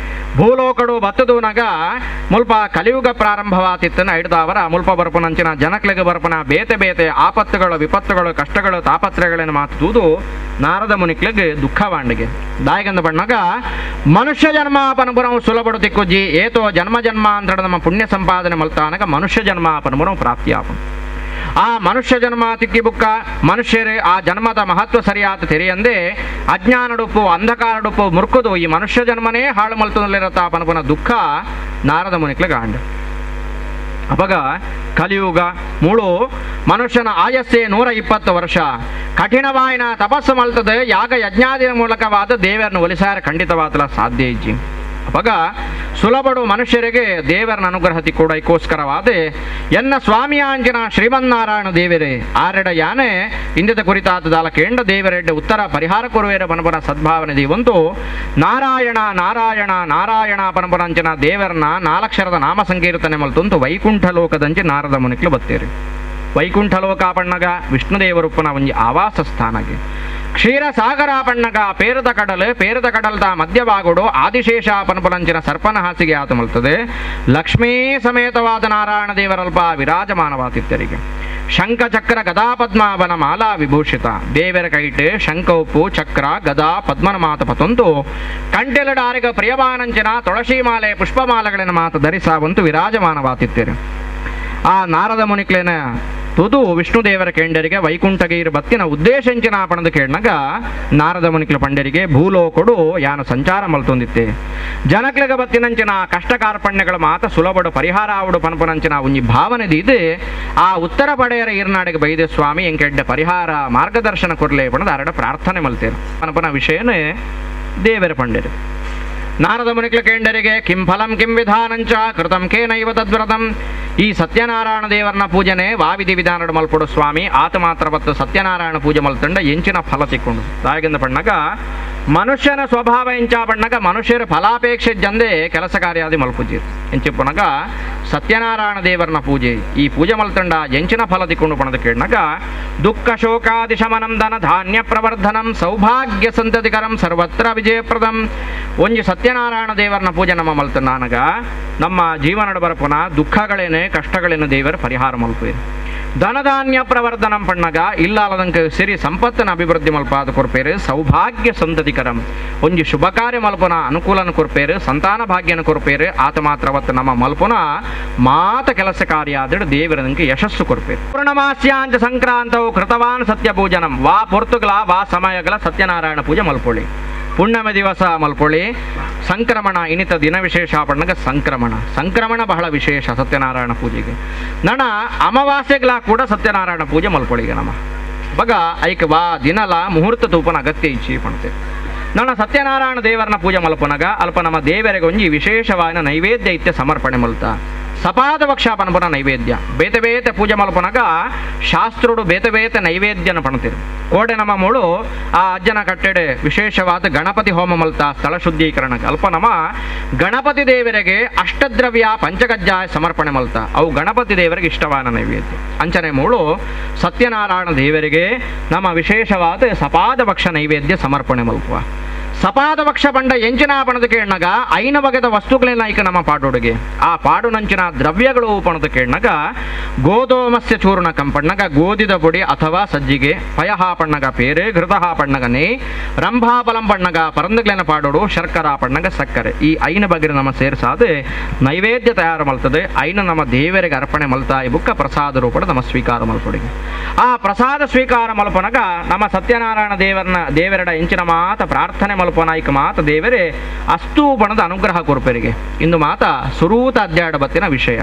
ಭೂಲೋಕಡು ಬತ್ತದೂನಗ ಮುಲ್ಪ ಕಲಿಯುಗ ಪ್ರಾರಂಭವಾತಿತ್ತನ ಹಿಡ್ದವರ ಮುಲ್ಪ ಬರಪನಂಚಿನ ಜನಕ್ಲಿಗೆ ಬರಪನ ಬೇತೆ ಬೇತೆ ಆಪತ್ತುಗಳು ವಿಪತ್ತುಗಳು ಕಷ್ಟಗಳು ತಾಪತ್ರಗಳನ್ನು ಮಾತುವುದು ನಾರದ ಮುನಿಕ್ಲಿಗೆ ದುಃಖವಾಂಡಿಗೆ. ದಾಯಗಂದ ಬಣ್ಣಗ ಮನುಷ್ಯ ಜನ್ಮ ಪನಪುರವು ಸುಲಭಡು ತಿಕ್ಕುಜಿ ಏತೋ ಜನ್ಮ ಜನ್ಮಾಂತರ ನಮ್ಮ ಪುಣ್ಯ ಸಂಪಾದನೆ ಮಲ್ತಾನಗ ಮನುಷ್ಯ ಜನ್ಮ ಪನಪುರವು ಪ್ರಾಪ್ತಿಯಾಪ. ಆ ಮನುಷ್ಯ ಜನ್ಮ ತಿಕ್ಕಿ ಬುಕ್ಕ ಮನುಷ್ಯರೇ ಆ ಜನ್ಮದ ಮಹತ್ವ ಸರಿಯಾದ ತೆರೆಯಂದೇ ಅಜ್ಞಾನಡುಪ್ಪು ಅಂಧಕಾರಡುಪ್ಪು ಮುರ್ಕುದು ಈ ಮನುಷ್ಯ ಜನ್ಮನೇ ಹಾಳು ಮಲ್ತದಲ್ಲಿರತ್ತ ಪನಪನ ದುಃಖ ನಾರದ ಮುನಿಕ್ಲ ಗಾಂಡ. ಅಪಗ ಕಲಿಯುಗ ಮೂಳು ಮನುಷ್ಯನ ಆಯಸ್ಸೇ 120 ವರ್ಷ. ಕಠಿಣವಾಯಿನ ತಪಸ್ಸು ಮಲ್ತದೆ ಯಾಗ ಯಜ್ಞಾದಿನ ಮೂಲಕವಾದ ದೇವರನ್ನು ಒಲಿಸಾರ ಖಂಡಿತವಾದಲ ಸಾಧ್ಯ ಇಜ್ಜಿ. ಅಪಗ ಸುಲಭಡು ಮನುಷ್ಯರಿಗೆ ದೇವರನ ಅನುಗ್ರಹ ಕೂಡ ಐಕೋಸ್ಕರವಾದ ಎನ್ನ ಸ್ವಾಮಿಯಾಂಜನ ಶ್ರೀಮನ್ನಾರಾಯಣ ದೇವರೇ ಆರೆಡ ಯಾನೆ ಇಂದದ ಕುರಿತಾದದಾಲ ಕೇಂದ್ರ ದೇವರೆಡ್ಡ ಉತ್ತರ ಪರಿಹಾರ ಕೊರುವೇರ ಪನಪನ ಸದ್ಭಾವನೆ ದೇವಂತು ನಾರಾಯಣ ನಾರಾಯಣ ನಾರಾಯಣ ಪನಪನಂಚನ ದೇವರನ ನಾಲಕ್ಷರದ ನಾಮ ಸಂಕೀರ್ತನೆ ಮಲ್ತುಂತು ವೈಕುಂಠ ಲೋಕದಂಚೆ ನಾರದ ಮುನಿಕ್ಲು ಬತ್ತೀರಿ. ವೈಕುಂಠ ಲೋಕ ಪಣ್ಣಗ ವಿಷ್ಣುದೇವರುಪ್ಪನ ಒಂಜಿ ಆವಾಸ ಸ್ಥಾನಗೆ ಕ್ಷೀರಸಾಗರ ಪಣ್ಣಗ ಪೇರದ ಕಡಲು ಪೇರದ ಕಡಲ್ದ ಮಧ್ಯಭಾಗುಡು ಆದಿಶೇಷ ಪನ್ಪುಲಂಚಿನ ಸರ್ಪನ ಹಾಸಿಗೆ ಆತ ಮಲ್ತದೆ ಲಕ್ಷ್ಮೀ ಸಮೇತವಾದ ನಾರಾಯಣ ದೇವರಲ್ಪ ವಿರಾಜಮಾನವಾತಿತ್ತರಿಗೆ. ಶಂಖಚಕ್ರ ಗದಾ ಪದ್ಮಾವನ ಮಾಲಾ ವಿಭೂಷಿತ ದೇವರ ಕೈಟೆ ಶಂಖ ಉಪ್ಪು ಚಕ್ರ ಗದಾ ಪದ್ಮನ ಮಾತ ಪತೊಂತು ಕಂಟೆಲಡಾರಿಗ ಪ್ರಿಯವಾನಂಚಿನ ತುಳಸಿ ಮಾಲೆ ಪುಷ್ಪಮಾಲೆಗಳನ್ನು ಮಾತ ಧರಿಸಾವಂತು ವಿರಾಜಮಾನವಾತಿತ್ತೇರು. ಆ ನಾರದ ಮುನಿಕ್ಲೇನ ತುದು ವಿಷ್ಣುದೇವರ ಕೇಂಡರಿಗೆ ವೈಕುಂಠಗೀರು ಬತ್ತಿನ ಉದ್ದೇಶಂಚಿನ ಪಣದ ಕೇಳನಾಗ ನಾರದ ಮುನಿಕ್ಲ ಪಂಡರಿಗೆ ಭೂಲೋಕಡು ಯಾನು ಸಂಚಾರ ಮಲ್ತೊಂದಿತ್ತೆ ಜನಕ್ಲಗ ಬತ್ತಿನಂಚಿನ ಕಷ್ಟ ಕಾರ್ಪಣ್ಯಗಳ ಮಾತ ಸುಲಭಡು ಪರಿಹಾರ ಆವಡು ಪನಪನಂಚಿನ ಒಂಜಿ ಭಾವನೆ ದೀದೆ ಆ ಉತ್ತರ ಪಡೆಯರ ಈರ್ನಾಡಿಗೆ ಬೈದೆ ಸ್ವಾಮಿ ಎಂಕೆಡ್ಡ ಪರಿಹಾರ ಮಾರ್ಗದರ್ಶನ ಕೊರ್ಲೆ ಪಣದ ಅರಡ ಪ್ರಾರ್ಥನೆ ಮಲ್ತೇರು ಪನಪನ ವಿಷಯನೇ ದೇವರ ಪಂಡರು. ನಾರದ ಮುನಿಕ್ಲ ಕೇಂಡರಿಗೆ ಕಿಂ ಫಲಂ ಕಿಂ ವಿಧಾನಂಚ ಕೃತಂ ಕೇನೈವ ತದ್ವ್ರತಂ. ಈ ಸತ್ಯನಾರಾಯಣ ದೇವರನ ಪೂಜನೆ ವಾವಿಧಿ ವಿಧಾನಡು ಮಲ್ಪಡು ಸ್ವಾಮಿ ಆತ ಮಾತ್ರ ಬತ್ತು ಸತ್ಯನಾರಾಯಣ ಪೂಜೆ ಮಲ್ತಂಡ ಎಂಚಿನ ಫಲ ತಿಕ್ಕೊಂಡು ತಾಯಿಗಿಂದ ಪಣ್ಣಗ ಮನುಷ್ಯನ ಸ್ವಭಾವ ಎಂಚ ಪಣ್ಣಗ ಮನುಷ್ಯರ ಫಲಾಪೇಕ್ಷೆ ಜಂದೆ ಕೆಲಸ ಕಾರ್ಯಾದಿ ಮಲ್ಪುಜೀರು ಎಂಚಿಪ್ಪನಗ ಸತ್ಯನಾರಾಯಣ ದೇವರನ ಪೂಜೆ ಈ ಪೂಜೆ ಮಲ್ತಂಡ ಎಂಚಿನ ಫಲ ತಿಕ್ಕೊಂಡು ಪಣದ ಕೇಳನಾಗ ದುಃಖ ಶೋಕಾದಿ ಶಮನಂ ಧನ ಧಾನ್ಯ ಪ್ರವರ್ಧನಂ ಸೌಭಾಗ್ಯ ಸಂತತಿಕರಂ ಸರ್ವತ್ರ ವಿಜಯಪ್ರದಂ. ಒಂಜಿ ಸತ್ಯನಾರಾಯಣ ದೇವರನ ಪೂಜೆ ನಮ್ಮ ಮಲ್ತನಾನಗ ನಮ್ಮ ಜೀವನದ ಬರಪುನ ದುಃಖಗಳೇನೆ ಕಷ್ಟಗಳೇನು ದೇವರ ಪರಿಹಾರ ಮಲ್ಪೇರು. ಧನಧಾನ್ಯ ಪ್ರವರ್ಧನಂ ಪಣ್ಣಗ ಇಲ್ಲಾಲದಂಕ ಸಿರಿ ಸಂಪತ್ತನ ಅಭಿವೃದ್ಧಿ ಮಲ್ಪಾದ ಕೊರ್ಪೇರು ಸೌಭಾಗ್ಯ ಸಂತತಿಕರಂ ಒಂಜಿ ಶುಭ ಕಾರ್ಯ ಮಲ್ಪುನ ಅನುಕೂಲನ ಕೊರ್ಪೇರು ಸಂತಾನ ಭಾಗ್ಯನ ಕೊರ್ಪೇರು ಆತ ಮಾತ್ರವತ್ತು ನಮ್ಮ ಮಲ್ಪುನ ಮಾತ ಕೆಲಸ ಕಾರ್ಯ ಆದಡು ದೇವರದಂಕ ಯಶಸ್ಸು ಕೊರ್ಪೇರು. ಪೂರ್ಣಮಾಸ್ಯಾಂಚ ಸಂಕ್ರಾಂತವು ಕೃತವಾನ್ ಸತ್ಯ ಪೂಜನಂ ವಾ ಪೊರ್ತುಗಳ ವಾ ಸಮಯಗಳ ಸತ್ಯನಾರಾಯಣ ಪೂಜೆ ಮಲ್ಪೊಳಿ ಪುಣ್ಯಮ ದಿವಸ ಮಲ್ಪೊಳಿ ಸಂಕ್ರಮಣ ಇನ್ನಿತ ದಿನ ವಿಶೇಷ ಪಣ್ಣಗ ಸಂಕ್ರಮಣ ಸಂಕ್ರಮಣ ಬಹಳ ವಿಶೇಷ ಸತ್ಯನಾರಾಯಣ ಪೂಜೆಗೆ. ನಣ ಅಮಾವಾಸ್ಯೆಗಳ ಕೂಡ ಸತ್ಯನಾರಾಯಣ ಪೂಜೆ ಮಲ್ಪೊಳಿಗೆ ನಮ್ಮ ಬಗ ಐಕ ವಾ ದಿನಲ ಮುಹೂರ್ತ ತೂಪನ ಅಗತ್ಯ ಇಚ್ಛೆ ಪಣತೆ. ನನ್ನ ಸತ್ಯನಾರಾಯಣ ದೇವರನ ಪೂಜೆ ಮಲ್ಪನಗ ಅಲ್ಪ ನಮ್ಮ ದೇವರಿಗೆ ಒಂಜಿ ವಿಶೇಷವಾದ ನೈವೇದ್ಯ ಇತ್ಯ ಸಮರ್ಪಣೆ ಮಲ್ತ ಸಪಾದ ಪಕ್ಷ ಪನಪುನ ನೈವೇದ್ಯ ಬೇತೆ ಬೇತೆ ಪೂಜೆ ಮಲ್ಪನಗ ಶಾಸ್ತ್ರುಡು ಬೇತೆ ಬೇತೆ ನೈವೇದ್ಯನ ಪಣತಿರು. ಕೋಡೆ ನಮ್ಮ ಮೂಳು ಆ ಅಜ್ಜನ ಕಟ್ಟೆಡೆ ವಿಶೇಷವಾದ ಗಣಪತಿ ಹೋಮ ಮಲ್ತ ಸ್ಥಳ ಶುದ್ಧೀಕರಣ ಅಲ್ಪ ನಮ್ಮ ಗಣಪತಿ ದೇವರಿಗೆ ಅಷ್ಟದ್ರವ್ಯ ಪಂಚಕಜ್ಜಾಯ ಸಮರ್ಪಣೆ ಮಲ್ತ ಅವು ಗಣಪತಿ ದೇವರಿಗೆ ಇಷ್ಟವಾದ ನೈವೇದ್ಯ. ಅಂಚನೆ ಮೂಳು ಸತ್ಯನಾರಾಯಣ ದೇವರಿಗೆ ನಮ್ಮ ವಿಶೇಷವಾದ ಸಪಾದ ಪಕ್ಷ ನೈವೇದ್ಯ ಸಮರ್ಪಣೆ ಮಲ್ಪುವ. ಸಪಾದ ಪಕ್ಷ ಪಂಡ ಎಂಚಿನ ಪಣದ ಕೇಳನಾಗ ಐನ ಬಗೆದ ವಸ್ತುಗಳನ್ನ ಐಕ ನಮ್ಮ ಪಾಡೋಡುಗೆ ಆ ಪಾಡುನಂಚಿನ ದ್ರವ್ಯಗಳು ಪಣದ ಕೇಳನಾಗ ಗೋಧೋಮಸ್ಯ ಚೂರ್ಣ ಕಂಪಣ್ಣಗ ಗೋಧಿದ ಪುಡಿ ಅಥವಾ ಸಜ್ಜಿಗೆ ಪಯಹ ಪಣ್ಣಗ ಪೇರೆ ಘೃತಹ ಪಣ್ಣಗ ನೇ ರಂಭಾಫಲಂ ಪಣ್ಣಗ ಪರಂದಗ್ಲೇನ ಪಾಡೋಡು ಶರ್ಕರ ಪಣ್ಣಗ ಸಕ್ಕರೆ ಈ ಐನ ಬಗೆರ ನಮ್ಮ ಸೇರ್ಸಾದೆ ನೈವೇದ್ಯ ತಯಾರು ಮಲ್ತದೆ ಐನ ನಮ್ಮ ದೇವರಿಗೆ ಅರ್ಪಣೆ ಮಲ್ತಾ ಈ ಬುಕ್ಕ ಪ್ರಸಾದ ರೂಪದ ನಮ್ಮ ಸ್ವೀಕಾರ ಮಲ್ಪೊಡಿಗೆ. ಆ ಪ್ರಸಾದ ಸ್ವೀಕಾರ ಮಲ್ಪನಗ ನಮ್ಮ ಸತ್ಯನಾರಾಯಣ ದೇವರನ ದೇವರಡ ಎಂಚಿನ ಮಾತ ಪ್ರಾರ್ಥನೆ ಮಲ್ಪನಾಯ್ಕ ಮಾತ ದೇವರೇ ಅಸ್ತು ಬಣದ ಅನುಗ್ರಹ ಕೊರ್ಪೆರಿಗೆ. ಇಂದು ಮಾತ ಸುರೂತ ಅಧ್ಯಾಯ ಬತ್ತಿನ ವಿಷಯ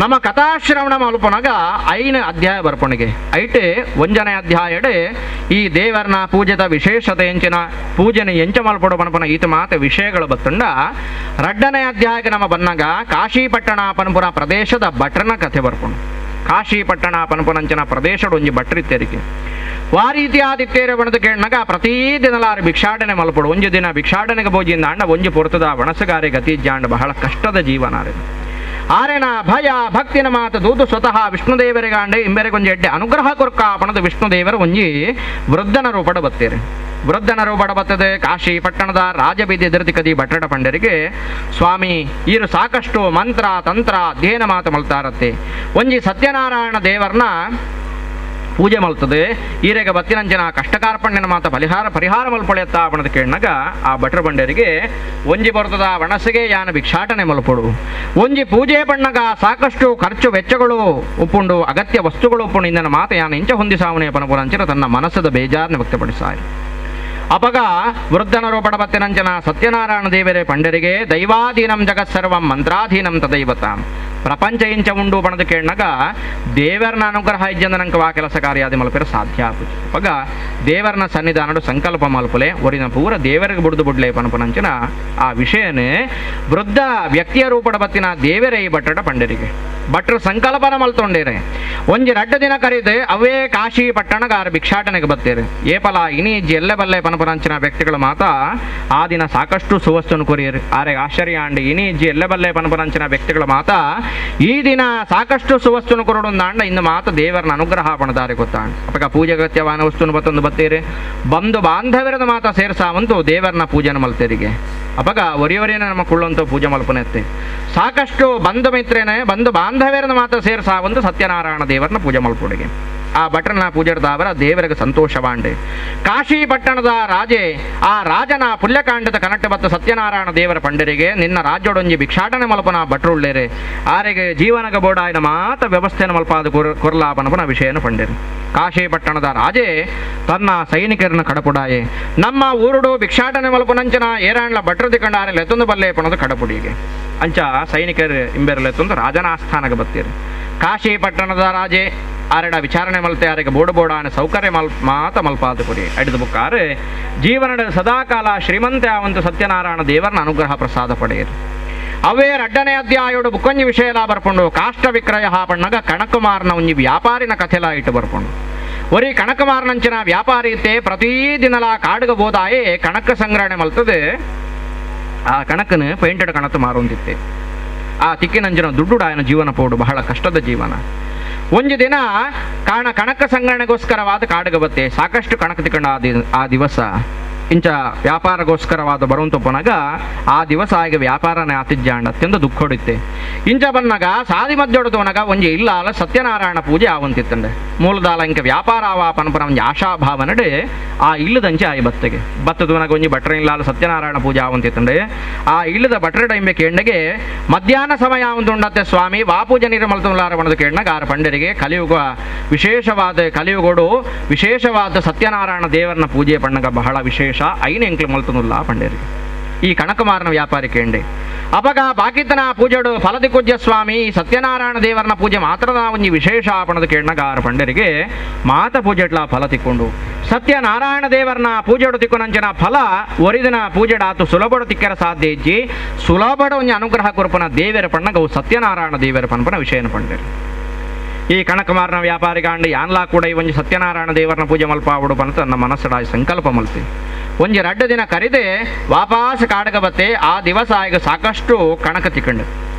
ನಮ್ಮ ಕಥಾಶ್ರವಣ ಮಲ್ಪನಗ ಐನ ಅಧ್ಯಾಯ ಬರ್ಪಣಿಗೆ ಐಟೆ ಒಂಜನೇ ಅಧ್ಯಾಯಡೆ ಈ ದೇವರನ ಪೂಜೆದ ವಿಶೇಷತೆ ಎಂಚಿನ ಪೂಜೆನ ಎಂಚ ಮಲ್ಪಡು ಪನಪನ ಈತ ಮಾತ ವಿಷಯಗಳು ಬತ್ತಂಡ. ರಡ್ಡನೇ ಅಧ್ಯಾಯಕ್ಕೆ ನಮ್ಮ ಬನ್ನಗ ಕಾಶಿಪಟ್ಟಣ ಪನಪುರ ಪ್ರದೇಶದ ಭಟ್ರನ ಕಥೆ ಬರ್ಪಣು. ಕಾಶಿಪಟ್ಟಣ ಪನಪುನಂಚಿನ ಪ್ರದೇಶಡು ಒಂಜಿ ಭಟ್ರಿತ್ತೆರಿಗೆ ವಾರೀತಿಯಾದಿತ್ತೇರೆ ಬಣದ ಕೇಳನಾಗ ಪ್ರತೀ ದಿನಲಾರು ಭಿಕ್ಷಾಟನೆ ಮಲ್ಪಡು ಒಂಜಿ ದಿನ ಭಿಕ್ಷಾಟನೆಗೆ ಬೋಜಿಂದ ಅಣ್ಣ ಒಂಜಿ ಪೊರ್ತದ ಒಣಸಗಾರಿ ಗತಿ ಜಾಂಡ ಬಹಳ ಕಷ್ಟದ ಜೀವನ. ಆರೆನ ಭಯ ಭಕ್ತಿನ ಮಾತು ದೂದು ಸ್ವತಃ ವಿಷ್ಣುದೇವರಿಗಾಂಡೆ ಇಂಬೆರೆಗೊಂಜಿ ಎಡ್ಡೆ ಅನುಗ್ರಹ ಕೊರ್ಕ ಪಣದು ವಿಷ್ಣುದೇವರು ಒಂಜಿ ವೃದ್ಧನ ರೂಪಡ ಬತ್ತೀರಿ. ವೃದ್ಧನ ರೂಪಡ ಬತ್ತದೆ ಕಾಶಿ ಪಟ್ಟಣದ ರಾಜಬೀದಿ ಎದುರ್ತಿಕದಿ ಭಟ್ರಡ ಪಂಡರಿಗೆ ಸ್ವಾಮಿ ಈರು ಸಾಕಷ್ಟು ಮಂತ್ರ ತಂತ್ರ ಅಧ್ಯಯನ ಮಾತು ಮಲ್ತಾರತ್ತೆ ಒಂಜಿ ಸತ್ಯನಾರಾಯಣ ದೇವರನ್ನ ಪೂಜೆ ಮಲ್ತದೆ ಈರೆಗ ಬತ್ತಿನಂಚಿನ ಕಷ್ಟಕಾರ್ಪಣ್ಯನ ಮಾತ ಪರಿಹಾರ ಮಲ್ಪೊಳೆತ್ತ ಬಣದ ಕೇಳಿನಾಗ ಆ ಭಟ್ರ ಬಂಡರಿಗೆ ಒಂಜಿ ಬರ್ತದ ವಣಸಿಗೆ ಯಾನ ಭಿಕ್ಷಾಟನೆ ಮಲ್ಪೊಡು ಒಂಜಿ ಪೂಜೆ ಬಣ್ಣಗ ಸಾಕಷ್ಟು ಖರ್ಚು ವೆಚ್ಚಗಳು ಉಪ್ಪುಂಡು ಅಗತ್ಯ ವಸ್ತುಗಳು ಉಪ್ಪುಂಡು ಇಂದನ ಮಾತ ಯಾನ ಇಂಚ ಹೊಂದಿಸಾವನೆ ಪನಪುರಂಚಿನ ತನ್ನ ಮನಸ್ಸದ ಬೇಜಾರನ್ನು ವ್ಯಕ್ತಪಡಿಸಾಯ. ಅಪಗ ವೃದ್ಧನ ರೂಪಡ ಬತ್ತಿನಂಚನ ಸತ್ಯನಾರಾಯಣ ದೇವರೇ ಪಂಡರಿಗೆ ದೈವಾಧೀನಂ ಜಗತ್ಸರ್ವಂ ಮಂತ್ರಾಧೀನಂ ತದೈವತಾಂ ಪ್ರಪಂಚ ಇಂಚ ಉಂಡು ಬಣದ ಕೇಳಿನಾಗ ದೇವರನ ಅನುಗ್ರಹ ಇಜ್ಜಂದನಂಕ ವಾ ಕೆಲಸ ಕಾರ್ಯಾದಿ ಮಲ್ಪೆರ ಸಾಧ್ಯ ಆಪುಜಿ. ಅಪಗ ದೇವರನ ಸನ್ನಿಧಾನಡು ಸಂಕಲ್ಪ ಮಲ್ಪಲೆ ಒರಿನ ಪೂರ ದೇವರಿಗೆ ಬುಡ್ದು ಬುಡ್ಲೆ ಪನಪನಂಚಿನ ಆ ವಿಷಯನೇ ವೃದ್ಧ ವ್ಯಕ್ತಿಯ ರೂಪಡ ಬತ್ತಿನ ದೇವರೇ ಈ ಭಟ್ರಡ ಪಂಡರಿಗೆ ಭಟ್ರು ಸಂಕಲ್ಪನ ಮಲ್ತೊಂಡೇರೆ ಒಂಜಿ ರಡ್ಡ ದಿನ ಕರೀದೆ ಅವೇ ಕಾಶಿ ಪಟ್ಟಣಗಾರ ಭಿಕ್ಷಾಟನೆಗೆ ಬತ್ತೇರೆ ಏಪಲ ಇನಿ ಎಲ್ಲೆ ಬಲ್ಲೆ ಪನಪನಂಚಿನ ವ್ಯಕ್ತಿಗಳ ಮಾತ ಆ ದಿನ ಸಾಕಷ್ಟು ಸುವಸ್ತುನು ಕೊರಿಯರು ಆರೆ ಆಶ್ಚರ್ಯ ಅಂಡ್ ಇನಿ ಎಲ್ಲೆ ಬಲ್ಲೆ ಪನಪನಂಚಿನ ವ್ಯಕ್ತಿಗಳ ಮಾತ ಈ ದಿನ ಸಾಕಷ್ಟು ಸುವಸ್ತುನು ಕೊರಡೊಂದಾಂಡ ಇನ್ನು ಮಾತ ದೇವರನ ಅನುಗ್ರಹ ಪಣದಾರೆ ಗೊತ್ತಾಂಡ. ಅಪಗ ಪೂಜೆ ಅಗತ್ಯವಾನ ವಸ್ತುನು ಬತ್ತೊಂದು ಬತ್ತೀರಿ ಬಂದು ಬಾಂಧವ್ಯರದ ಮಾತ ಸೇರ್ಸಾವಂತೂ ದೇವರನ ಪೂಜೆನ ಮಲ್ತೇರಿಗೆ. ಅಪಗ ಒರಿಯವರೇನ ನಮ್ಮ ಕುಳ್ಳಂತ ಪೂಜೆ ಮಲ್ಪನೆತ್ತೆ ಸಾಕಷ್ಟು ಬಂಧು ಮಿತ್ರೇನೆ ಬಂಧು ಬಾಂಧವ್ಯರನ್ನ ಮಾತ್ರ ಸೇರ್ಸಾವಂತು ಸತ್ಯನಾರಾಯಣ ದೇವರನ್ನ ಪೂಜೆ ಮಲ್ಪುಡಿಗೆ. ಆ ಭಟ್ರನ ಪೂಜೆಡ್ದಾವರ ದೇವರಿಗೆ ಸಂತೋಷವಾಂಡೆ. ಕಾಶಿ ಪಟ್ಟಣದ ರಾಜೆ ಆ ರಾಜನ ಪುಲ್ಯಕಾಂಡದ ಕನಟ್ಟು ಬತ್ತ ಸತ್ಯನಾರಾಯಣ ದೇವರ ಪಂಡರಿಗೆ ನಿನ್ನ ರಾಜ್ಯಡೊಂಜಿ ಭಿಕ್ಷಾಟನೆ ಮಲ್ಪನ ಭಟ್ರುಳ್ಳೇರೆ ಆರೆಗೆ ಜೀವನಗ ಬೋಡಾಯನ ಮಾತ ವ್ಯವಸ್ಥೆನ ಮಲ್ಪಾದ ಕೊರ್ಲಾಪನಪನ ವಿಷಯನ ಪಂಡೇರು. ಕಾಶಿ ಪಟ್ಟಣದ ರಾಜೆ ತನ್ನ ಸೈನಿಕರನ್ನ ಕಡಪುಡಾಯೆ ನಮ್ಮ ಊರುಡು ಭಿಕ್ಷಾಟನೆ ಮಲ್ಪನಂಚನ ಏರಾಣ್ಲ ಭಟ್ರು ದಿಕ್ಕಂಡಾರೆ ಲೆತ್ತೊಂದು ಬಲ್ಲೆ ಪಣದ ಕಡಪುಡಿಗೆ ಅಂಚ ಸೈನಿಕರು ಇಂಬೆರಲೆತ್ತೊಂದು ರಾಜನ ಆಸ್ಥಾನಕ್ಕೆ ಬತ್ತೀರಿ. ಕಾಶಿ ಪಟ್ಟಣದ ರಾಜೆ ಆರೆಡ ವಿಚಾರಣೆ ಮಲ್ತೆ ಆರೆಗೆ ಬೋಡು ಬೋಡಾನ ಸೌಕರ್ಯ ಮಲ್ ಮಾತ ಮಲ್ಪಾದ ಕೊಡಿ ಅಡಿದು ಬುಕ್ಕಾರೆ ಜೀವನದ ಸದಾಕಾಲ ಶ್ರೀಮಂತೆ ಆವಂತ ಸತ್ಯನಾರಾಯಣ ದೇವರನ ಅನುಗ್ರಹ ಪ್ರಸಾದ ಪಡೆಯರು. ಅವೇ ರಡ್ಡನೇ ಅಧ್ಯಾಯೋಡು ಬುಕ್ಕೊಂಜಿ ವಿಷಯಲ ಬರ್ಪುಂಡು ಕಾಷ್ಟ ವಿಕ್ರಯ ಪಣ್ಣಗ ಕಣಕುಮಾರನ ಒಂಜಿ ವ್ಯಾಪಾರಿನ ಕಥೆಲ ಇಟ್ಟು ಬರ್ಪುಂಡು. ಒರಿ ಕಣಕುಮಾರನಂಚಿನ ವ್ಯಾಪಾರಿ ಇತ್ತೆ ಪ್ರತಿದಿನಲ ಕಾಡುಗ ಬೋದಾಯೇ ಕಣಕ ಸಂಗ್ರಹಣೆ ಮಲ್ತದೆ ಆ ಕಣಕನ ಪೇಂಟೆಡ್ ಕಣತು ಮಾರೊಂದಿತ್ತೆ. ಆ ತಿಕ್ಕಿನಂಚಿನ ದುಡ್ಡುಡಾಯನ ಜೀವನ ಪೋಡು ಬಹಳ ಕಷ್ಟದ ಜೀವನ. ಒಂದು ದಿನ ಕಾಣ ಕಣಕ ಸಂಗ್ರಹಣೆಗೋಸ್ಕರವಾದ ಕಾಡುಗ ಬತ್ತೆ ಸಾಕಷ್ಟು ಕಣಕ ತಿಕ್ಕಂಡ ಆ ದಿವಸ ಇಂಚ ವ್ಯಾಪಾರಗೋಸ್ಕರವಾದ ಬರುವಂತ ಪೋನಾಗ ಆ ದಿವಸ ಆಗ ವ್ಯಾಪಾರನೇ ಆತಿಜ್ಜಾಂಡ ಅತ್ಯಂತ ದುಃಖ ಹೊಡಿತ್ತೆ. ಇಂಚ ಬನ್ನಾಗ ಸಾದಿ ಮಧ್ಯೊಡತೋನಾಗ ಒಂಜಿ ಇಲ್ಲ ಅಲ್ಲ ಸತ್ಯನಾರಾಯಣ ಪೂಜೆ ಆವಂತಿತ್ತಂಡೆ ಮೂಲದಾಲ ಇಂಕ ವ್ಯಾಪಾರ ಆವ ಪನಪನ ಒಂಜಿ ಆಶಾಭಾವನಡೆ ಆ ಇಲ್ಲದಂಚೆ ಆಯಿ ಬತ್ತೆಗೆ ಬತ್ತದವನಾಗ ಒಂಜಿ ಭಟ್ರ ಇಲ್ಲ ಅಲ್ಲ ಸತ್ಯನಾರಾಯಣ ಪೂಜೆ ಆವಂತಿತ್ತಂಡೆ ಆ ಇಲ್ಲದ ಭಟ್ರ ಡೈಂಬೆ ಕೇಂಡಗೆ ಮಧ್ಯಾಹ್ನ ಸಮಯ ಆವಂತುಂಡತ್ತೆ ಸ್ವಾಮಿ ವಾ ಪೂಜೆ ನೀರು ಮಲ್ತುಲಾರ ಬಣದ ಕೇಂಡಾಗ ಆರ ಪಂಡರಿಗೆ ಕಲಿಯುಗ ವಿಶೇಷವಾದ ಕಲಿಯುಗೋಡು ವಿಶೇಷವಾದ ಸತ್ಯನಾರಾಯಣ ದೇವರನ ಪೂಜೆ ಪಣ್ಣಗ ಬಹಳ ವಿಶೇಷ ಐನ ಎಂಕ್ಲು ಮಲ್ತನುಲ್ಲ ಪಂಡೇರಿ ಈ ಕಣಕುಮಾರನ ವ್ಯಾಪಾರಿ ಕೇಂಡೆ. ಅಪಗ ಬಾಕಿತನ ಪೂಜೆಡು ಫಲದಿಕುಜ್ಯ ಸ್ವಾಮಿ ಸತ್ಯನಾರಾಯಣ ದೇವರನ ಪೂಜೆ ಮಾತ್ರ ಒಂಜಿ ವಿಶೇಷ ಆಪಣದ ಕೇಂಡಾಗ ಆರ ಪಂಡರಿಗೆ ಮಾತ ಪೂಜೆಟ್ಲ ಫಲ ತಿಕ್ಕೊಂಡು ಸತ್ಯನಾರಾಯಣ ದೇವರನ ಪೂಜೆಡು ತಿಕ್ಕೊನಂಚಿನ ಫಲ ಒರಿದಿನ ಪೂಜೆಡಾತು ಸುಲಭಡು ತಿಕ್ಕರ ಸಾಧ್ಯ ಇಜ್ಜಿ ಸುಲಭಡ ಒಂಜಿ ಅನುಗ್ರಹ ಕೊರಪನ ದೇವರ ಪಣ್ಣಗವು ಸತ್ಯನಾರಾಯಣ ದೇವರ ಪನ್ಪನ ವಿಷಯನ ಪಂಡೇರಿ. ಈ ಕಣಕುಮಾರನ ವ್ಯಾಪಾರಿಗಾಂಡು ಯಾನ್ಲಾ ಕೂಡ ಈ ಒಂಜಿ ಸತ್ಯನಾರಾಯಣ ದೇವರನ ಪೂಜೆ ಮಲ್ಪಾವಡು ಪಂತ ತನ್ನ ಮನಸ್ಸಡ ಸಂಕಲ್ಪ ಮಲ್ತಿ ಒಂಜಿ ರಡ್ಡ ದಿನ ಕರಿದೆ ವಾಪಾಸ್ ಕಾಡಗ ಬತ್ತೆ ಆ ದಿವಸ ಆಗ ಸಾಕಷ್ಟು ಕಣಕ ತಿಕ್ಕಂಡು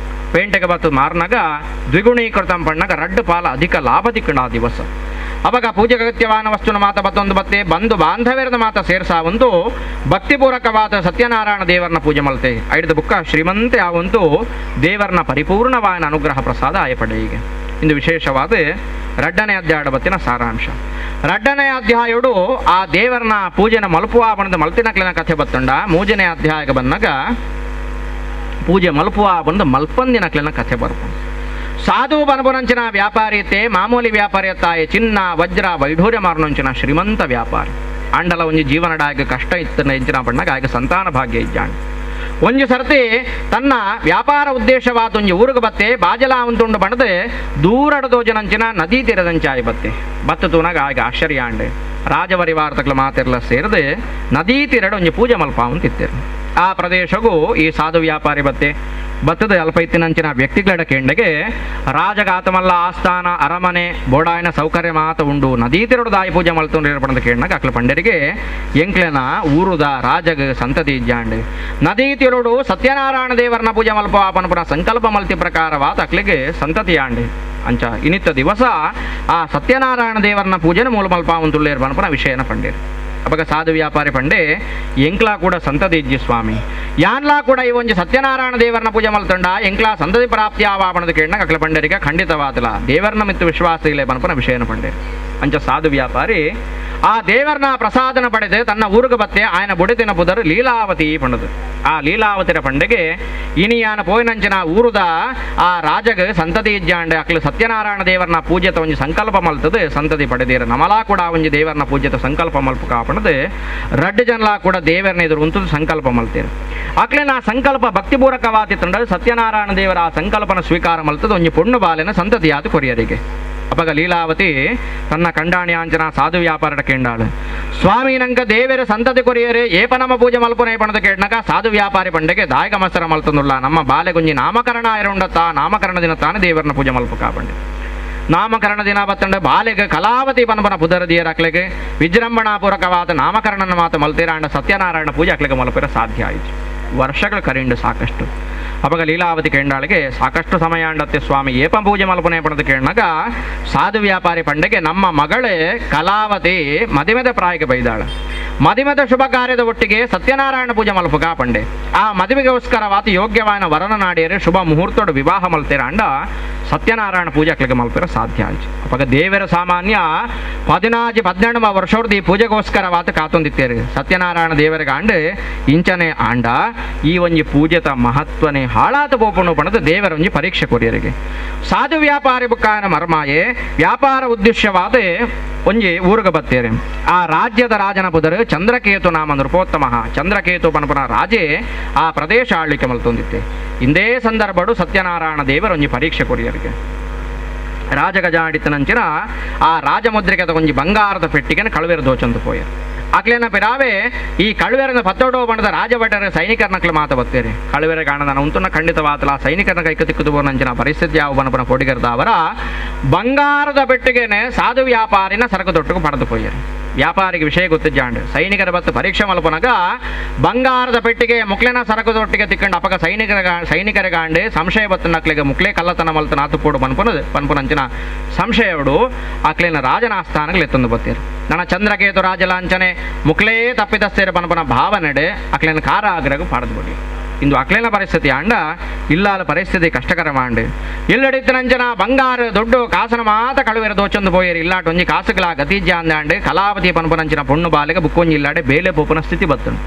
ಪೇಂಟೆಗೆ ಬತ್ತು ಮಾರ್ನಾಗ ದ್ವಿಗುಣೀಕೃತ ಪಣ್ಣಗ ರಡ್ಡು ಪಾಲ ಅಧಿಕ ಲಾಭ ತಿಕ್ಕಂಡು ಆ ದಿವಸ. ಅವಾಗ ಪೂಜೆಗೆ ಅಗತ್ಯವಾದ ವಸ್ತುನ ಮಾತ ಬತ್ತೊಂದು ಬತ್ತೆ ಬಂದು ಬಾಂಧವ್ಯರದ ಮಾತ ಸೇರ್ಸಾವಂತು ಭಕ್ತಿಪೂರ್ವಕವಾದ ಸತ್ಯನಾರಾಯಣ ದೇವರನ ಪೂಜೆ ಮಲ್ತೆ ಐಡ್ದ ಬುಕ್ಕ ಶ್ರೀಮಂತೆ ಆವಂತು ದೇವರನ ಪರಿಪೂರ್ಣವಾದ ಅನುಗ್ರಹ ಪ್ರಸಾದ ಆಯ ಪಡೆಯಿಗೆ. ಇಂದು ವಿಶೇಷವಾದ ರಡ್ಡನೇ ಅಧ್ಯಾಯದ ಬತ್ತಿನ ಸಾರಾಂಶ. ರಡ್ಡನೇ ಅಧ್ಯಾಯಡು ಆ ದೇವರನ ಪೂಜೆನ ಮಲ್ಪುವ ಬಣ್ಣದ ಮಲ್ತಿನಕ್ಲಿನ ಕಥೆ ಬತ್ತುಂಡ. ಮೂಜನೇ ಅಧ್ಯಾಯಕ್ಕೆ ಬಂದಾಗ ಪೂಜೆ ಮಲ್ಪುವ ಬಂದು ಮಲ್ಪಂದಿನಕ್ಲಿನ ಕಥೆ ಬರ್ಪುಂಡು. ಸಾಧು ಬನಬುನಂಚಿನ ವ್ಯಾಪಾರಿಯತೆ ಮಾಮೂಲಿ ವ್ಯಾಪಾರಿಯತ್ತಾಯ ಚಿನ್ನ ವಜ್ರ ವೈಢೂರ್ಯ ಮಾರನಂಚಿನ ಶ್ರೀಮಂತ ವ್ಯಾಪಾರಿ ಅಂಡಲ ಒಂಜಿ ಜೀವನಡಾಗ ಕಷ್ಟ ಇತ್ತು ಎಂಚಿನ ಬಣ್ಣಗ ಆಗ ಸಂತಾನ ಭಾಗ್ಯ ಇಜ್ಜಾಂಡ್. ಒಂಜಿ ಸರ್ತಿ ತನ್ನ ವ್ಯಾಪಾರ ಉದ್ದೇಶವಾದ ಒಂಜಿ ಊರುಗ ಬತ್ತೆ ಬಾಜಲ ಉಂಟುಂಡು ಬಣದೆ ದೂರಡದೋಜನಂಚಿನ ನದಿ ತೀರದಂಚಾಯಿ ಬತ್ತೆ ಬತ್ತ ತೂನಾಗ ಆಗ ಆಶ್ಚರ್ಯ ಅಂಡೆ ರಾಜಪರಿವಾರತಕ್ಲ ಮಾತೆರ್ಲ ಸೇರದೆ ನದಿ ತೀರಡ ಒಂಜಿ ಪೂಜೆ ಮಲ್ಪಾವಂತಿತ್ತೇರು. ಆ ಪ್ರದೇಶಗೂ ಈ ಸಾಧು ವ್ಯಾಪಾರಿ ಬತ್ತೆ ಬತ್ತದ ಅಲ್ಪೈತಿನಂಚಿನ ವ್ಯಕ್ತಿಗಳ ಕೇಂಡಗೆ ರಾಜಗಾತಮಲ್ಲ ಆಸ್ಥಾನ ಅರಮನೆ ಬೋಡಾಯನ ಸೌಕರ್ಯ ಮಾತ ಉಂಡು ನದೀ ತಿರುಡು ದಾಯಿ ಪೂಜೆ ಮಲ್ತೊಂಡು ಪಣದ ಕೇಂಡಗ ಅಕ್ಲ ಪಂಡರಿಗೆ ಎಂಕ್ಲೆನ ಊರುದ ರಾಜಗ ಸಂತತಿ ಇಜ್ಜಾಂಡ್ ನದೀ ತಿರುಡು ಸತ್ಯನಾರಾಯಣ ದೇವರನ ಪೂಜೆ ಮಲ್ಪ ಪನ್ಪುನ ಸಂಕಲ್ಪ ಮಲ್ತಿ ಪ್ರಕಾರವಾದ ಅಕ್ಲಿಗೆ ಸಂತತಿಯಾಂಡ್ ಅಂಚ ಇನಿತ್ತ ದಿವಸ ಆ ಸತ್ಯನಾರಾಯಣ ದೇವರನ ಪೂಜೆನ ಮೂಲ ಮಲ್ಪ ಉಂತುಳ್ಳೇರು ಪನ್ಪುನ ವಿಷಯನ ಪಂಡೇರು. ಅಪಗ ಸಾಧು ವ್ಯಾಪಾರಿ ಪಂಡೆ ಎಂಕ್ಲಾ ಕೂಡ ಸಂತತಿ ಇಜ್ಜಿ ಸ್ವಾಮಿ ಯಾನ್ಲಾ ಕೂಡ ಈ ಒಂಜಿ ಸತ್ಯನಾರಾಯಣ ದೇವರನ ಪೂಜೆ ಮಲ್ತಂಡ ಎಂಕ್ಲಾ ಸಂತತಿ ಪ್ರಾಪ್ತಿ ಆವಾಪಣದ ಕೇಂಡ ಅಕ್ಲ ಪಂಡರಿಗೆ ಖಂಡಿತವಾದಲ ದೇವರನ ಮಿತ್ತು ವಿಶ್ವಾಸ ಇಲ್ಲ ಪನ್ಪುನ ವಿಷಯನ ಪಂಡೇರು. ಅಂಚ ಸಾಧು ವ್ಯಾಪಾರಿ ಆ ದೇವರನ ಪ್ರಸಾದನ ಪಡೆದು ತನ್ನ ಊರುಗ ಬತ್ತೆ ಆಯನ ಬುಡತಿನ ಪುದರು ಲೀಲಾವತಿ ಪಂಡದು. ಆ ಲೀಲಾವತಿರ ಪಂಡೆಗೆ ಇನಿಯಾನ ಪೋಯಿನಂಚಿನ ಊರುದ ಆ ರಾಜಗ ಸಂತತಿ ಇಜ್ಜಾಂಡೆ ಅಕ್ಲು ಸತ್ಯನಾರಾಯಣ ದೇವರನ ಪೂಜೆತ ಒಂಜಿ ಸಂಕಲ್ಪ ಮಲ್ತದೆ ಸಂತತಿ ಪಡೆದೀರ ನಮಲಾ ಕೂಡ ಒಂಜಿ ದೇವರನ ಪೂಜೆತ ಸಂಕಲ್ಪ ಮಲ್ಪ ಕಾಪಣದು ರಡ್ಡು ಜನಲಾ ಕೂಡ ದೇವರನ ಎದುರು ಉಂತದ ಸಂಕಲ್ಪ ಮಲ್ತೀರ. ಅಕ್ಲಿನ ಆ ಸಂಕಲ್ಪ ಭಕ್ತಿಪೂರ್ವಕವಾತಿ ತಂಡ ಸತ್ಯನಾರಾಯಣ ದೇವರ ಆ ಸಂಕಲ್ಪನ ಸ್ವೀಕಾರ ಮಲ್ತದ ಒಂಜಿ ಪೊಣ್ಣು ಬಾಲೆನ ಸಂತತಿಯಾದ ಕೊರಿಯರಿಗೆ. ಅಪಗ ಲೀಲಾವತಿ ತನ್ನ ಕಂಡಾಣಿಯಾಂಚನ ಸಾಧು ವ್ಯಾಪಾರದ ಕೇಂಡಾಳು ಸ್ವಾಮಿ ನಂಗ ದೇವರ ಸಂತತಿ ಕೊರಿಯರೆ ಏಪ ನಮ್ಮ ಪೂಜೆ ಮಲ್ಪುನೆ ಪಣದ ಕೇಂಡಗ ಸಾಧು ವ್ಯಾಪಾರಿ ಪಂಡೆಗೆ ದಾಯಕ ಮಸ್ತರ ಮಲ್ತಂದುಲ್ಲ ನಮ್ಮ ಬಾಲೆಗುಂಜಿ ನಾಮಕರಣ ಆಯರುಂಡತ್ತ ನಾಮಕರಣ ದಿನ ತಾನೆ ದೇವರನ್ನ ಪೂಜೆ ಮಲ್ಪ ಕಾಪಂಡೆ. ನಾಮಕರಣ ದಿನ ಬತ್ತಂಡ ಬಾಲೆಗೆ ಕಲಾವತಿ ಪನ್ಪನ ಪುದರದಿಯರ ಅಕ್ಲೆಗೆ ವಿಜೃಂಭಣಾಪೂರ್ವಕವಾದ ನಾಮಕರಣ ಮಾತು ಮಲ್ತೀರಾಂಡ ಸತ್ಯನಾರಾಯಣ ಪೂಜೆ ಅಕ್ಲೆಗೆ ಮಲ್ಪಿರ ಸಾಧ್ಯ ಆಯಿತು. ವರ್ಷಗಳು ಕರಿಂಡು ಸಾಕಷ್ಟು. ಅಪಗ ಲೀಲಾವತಿ ಕೇಂಡಾಳಿಗೆ ಸಾಕಷ್ಟು ಸಮಯ ಅಂಡತ್ತೆ ಸ್ವಾಮಿ ಏಪ ಪೂಜೆ ಮಲ್ಪನೆ ಪಣದ ಕೇಳಾಗ ಸಾಧು ವ್ಯಾಪಾರಿ ಪಂಡೆಗೆ ನಮ್ಮ ಮಗಳೇ ಕಲಾವತಿ ಮದಿಮೆದ ಪ್ರಾಯಕ್ಕೆ ಬೈದಾಳ ಮದಿಮೆದ ಶುಭ ಕಾರ್ಯದ ಒಟ್ಟಿಗೆ ಸತ್ಯನಾರಾಯಣ ಪೂಜೆ ಮಲ್ಪುಗ ಪಂಡೆ ಆ ಮದುವೆಗೋಸ್ಕರವಾದ ಯೋಗ್ಯವಾದ ವರನ ನಾಡಿಯರೆ ಶುಭ ಮುಹೂರ್ತೋಡು ವಿವಾಹ ಮಲ್ತೀರಾಂಡ ಸತ್ಯನಾರಾಯಣ ಪೂಜೆ ಅಕ್ಲಿಗೆ ಮಲ್ಪಿರ ಸಾಧ್ಯ ಆಯ್ತು. ಅಪಗ ದೇವರ ಸಾಮಾನ್ಯ 14 18 ವರ್ಷದ ಈ ಪೂಜೆಗೋಸ್ಕರವಾದ ಕಾತೊಂದಿತ್ತೇರು ಸತ್ಯನಾರಾಯಣ ದೇವರಿಗೆ ಆಂಡು ಇಂಚನೆ ಆಂಡ ಈ ಒಂಜಿ ಪೂಜೆತ ಮಹತ್ವನೆ ಹಾಳಾತ ಪೋಪುಣು ಪಣದ ದೇವರ ಒಂಜಿ ಪರೀಕ್ಷೆ ಕೊರಿಯರಿಗೆ. ಸಾಧು ವ್ಯಾಪಾರಿ ಬುಕ್ಕಾಯನ ಮರ್ಮಾಯೆ ವ್ಯಾಪಾರ ಉದ್ದೇಶವಾದ ಒಂಜಿ ಊರುಗ ಬತ್ತೇರೆ ಆ ರಾಜ್ಯದ ರಾಜನ ಪುದರು ಚಂದ್ರಕೇತು ನಾಮ ನೃಪೋತ್ತಮ ಚಂದ್ರಕೇತು ಪನಪುನ ರಾಜೇ ಆ ಪ್ರದೇಶ ಆಳ್ವಿಕೆ ಮಲ್ತೊಂದಿತ್ತೆ. ಇಂದೇ ಸಂದರ್ಭಡು ಸತ್ಯನಾರಾಯಣ ದೇವರ ಒಂಜಿ ಪರೀಕ್ಷೆ ಕೊರಿಯರಿಗೆ. ರಾಜಗಜಾಡಿತನಂಚಿನ ಆ ರಾಜಮುದ್ರಿಕೆದ ಒಂಜಿ ಬಂಗಾರದ ಪೆಟ್ಟಿಗೆನ ಕಳುವೆರ ದೋಚಂದು ಪೋಯರು. ಅಕ್ಲೇನ ಪಿರಾವೆ ಈ ಕಳುವೆರನ ಪತ್ತೋಡೋ ಬಣ್ಣದ ರಾಜಭಟರ ಸೈನಿಕರನಕ್ಲೆ ಮಾತ ಬತ್ತೇರಿ ಕಳುವೆರ ಕಾಣದನ ಉಂತುನ ಖಂಡಿತವಾತಲ ಸೈನಿಕರನ ಕೈಕ ತಿಕ್ಕುದು ಬೋನಂಚಿನ ಪರಿಸ್ಥಿತಿ ಯಾವ ಬನಪನ ಪೊಡಿಗರ್ದಾವರ ಬಂಗಾರದ ಪೆಟ್ಟಿಗೆನೆ ಸಾಧು ವ್ಯಾಪಾರಿನ ಸರಕು ತೊಟ್ಟುಕು ಪಡೆದು ಪೋಯರು. ವ್ಯಾಪಾರಿಗೆ ವಿಷಯ ಗೊತ್ತಿಜ್ಜಾಂಡು ಸೈನಿಕರ ಬತ್ತು ಪರೀಕ್ಷೆ ಮಲ್ಪನಗ ಬಂಗಾರದ ಪೆಟ್ಟಿಗೆ ಮುಕ್ಲೆನ ಸರಕು ತೊಟ್ಟಿಗೆ ತಿಕ್ಕಂಡು ಅಪಗ ಸೈನಿಕರಿಗಾಂಡು ಸಂಶಯ ಬತ್ತನಕ್ಲೆಗೆ ಮುಕ್ಲೆ ಕಲ್ಲತನ ಮಲ್ತನ ಆತುಪೋಡು ಪನ್ಪುನಂಚಿನ ಸಂಶಯಡು ಅಕ್ಲೆನ ರಾಜನ ಆಸ್ಥಾನಗಳು ಎತ್ತೊಂದು ಬತ್ತೀರು. ನನ್ನ ಚಂದ್ರಕೇತು ರಾಜಲಾಂಚನೆ ಮುಕ್ಲೇ ತಪ್ಪಿತಸ್ಥೇರ ಪನ್ಪುನ ಭಾವನೆಡೆ ಅಕ್ಲೆನ ಕಾರಾಗ್ರಗ ಪಾಡದು ಬಿಡಿ. ಇಂದು ಅಕ್ಲೇನ ಪರಿಸ್ಥಿತಿ ಅಂಡ ಇಲ್ಲಾಲ ಪರಿಸ್ಥಿತಿ ಕಷ್ಟಕರ ಮಾಂಡು ಇಲ್ಲಡಿತ್ತನಂಜನ ಬಂಗಾರ ದೊಡ್ಡ ಕಾಸನ ಮಾತ ಕಳುವೆರ ದೋಚೊಂದು ಪೋಯರು ಇಲ್ಲಾಟ ಒಂಜಿ ಕಾಸುಗಳ ಗತಿಜ್ಯ ಅಂದಾಂಡು ಕಲಾವತಿ ಪನ್ಪುನಂಚಿನ ಪೊಣ್ಣು ಬಾಲೆಗೆ ಬುಕ್ಕೊಂಜಿ ಇಲ್ಲಾಡೆ ಬೇಲೆ ಪೋಪುನ ಸ್ಥಿತಿ ಬತ್ತನು.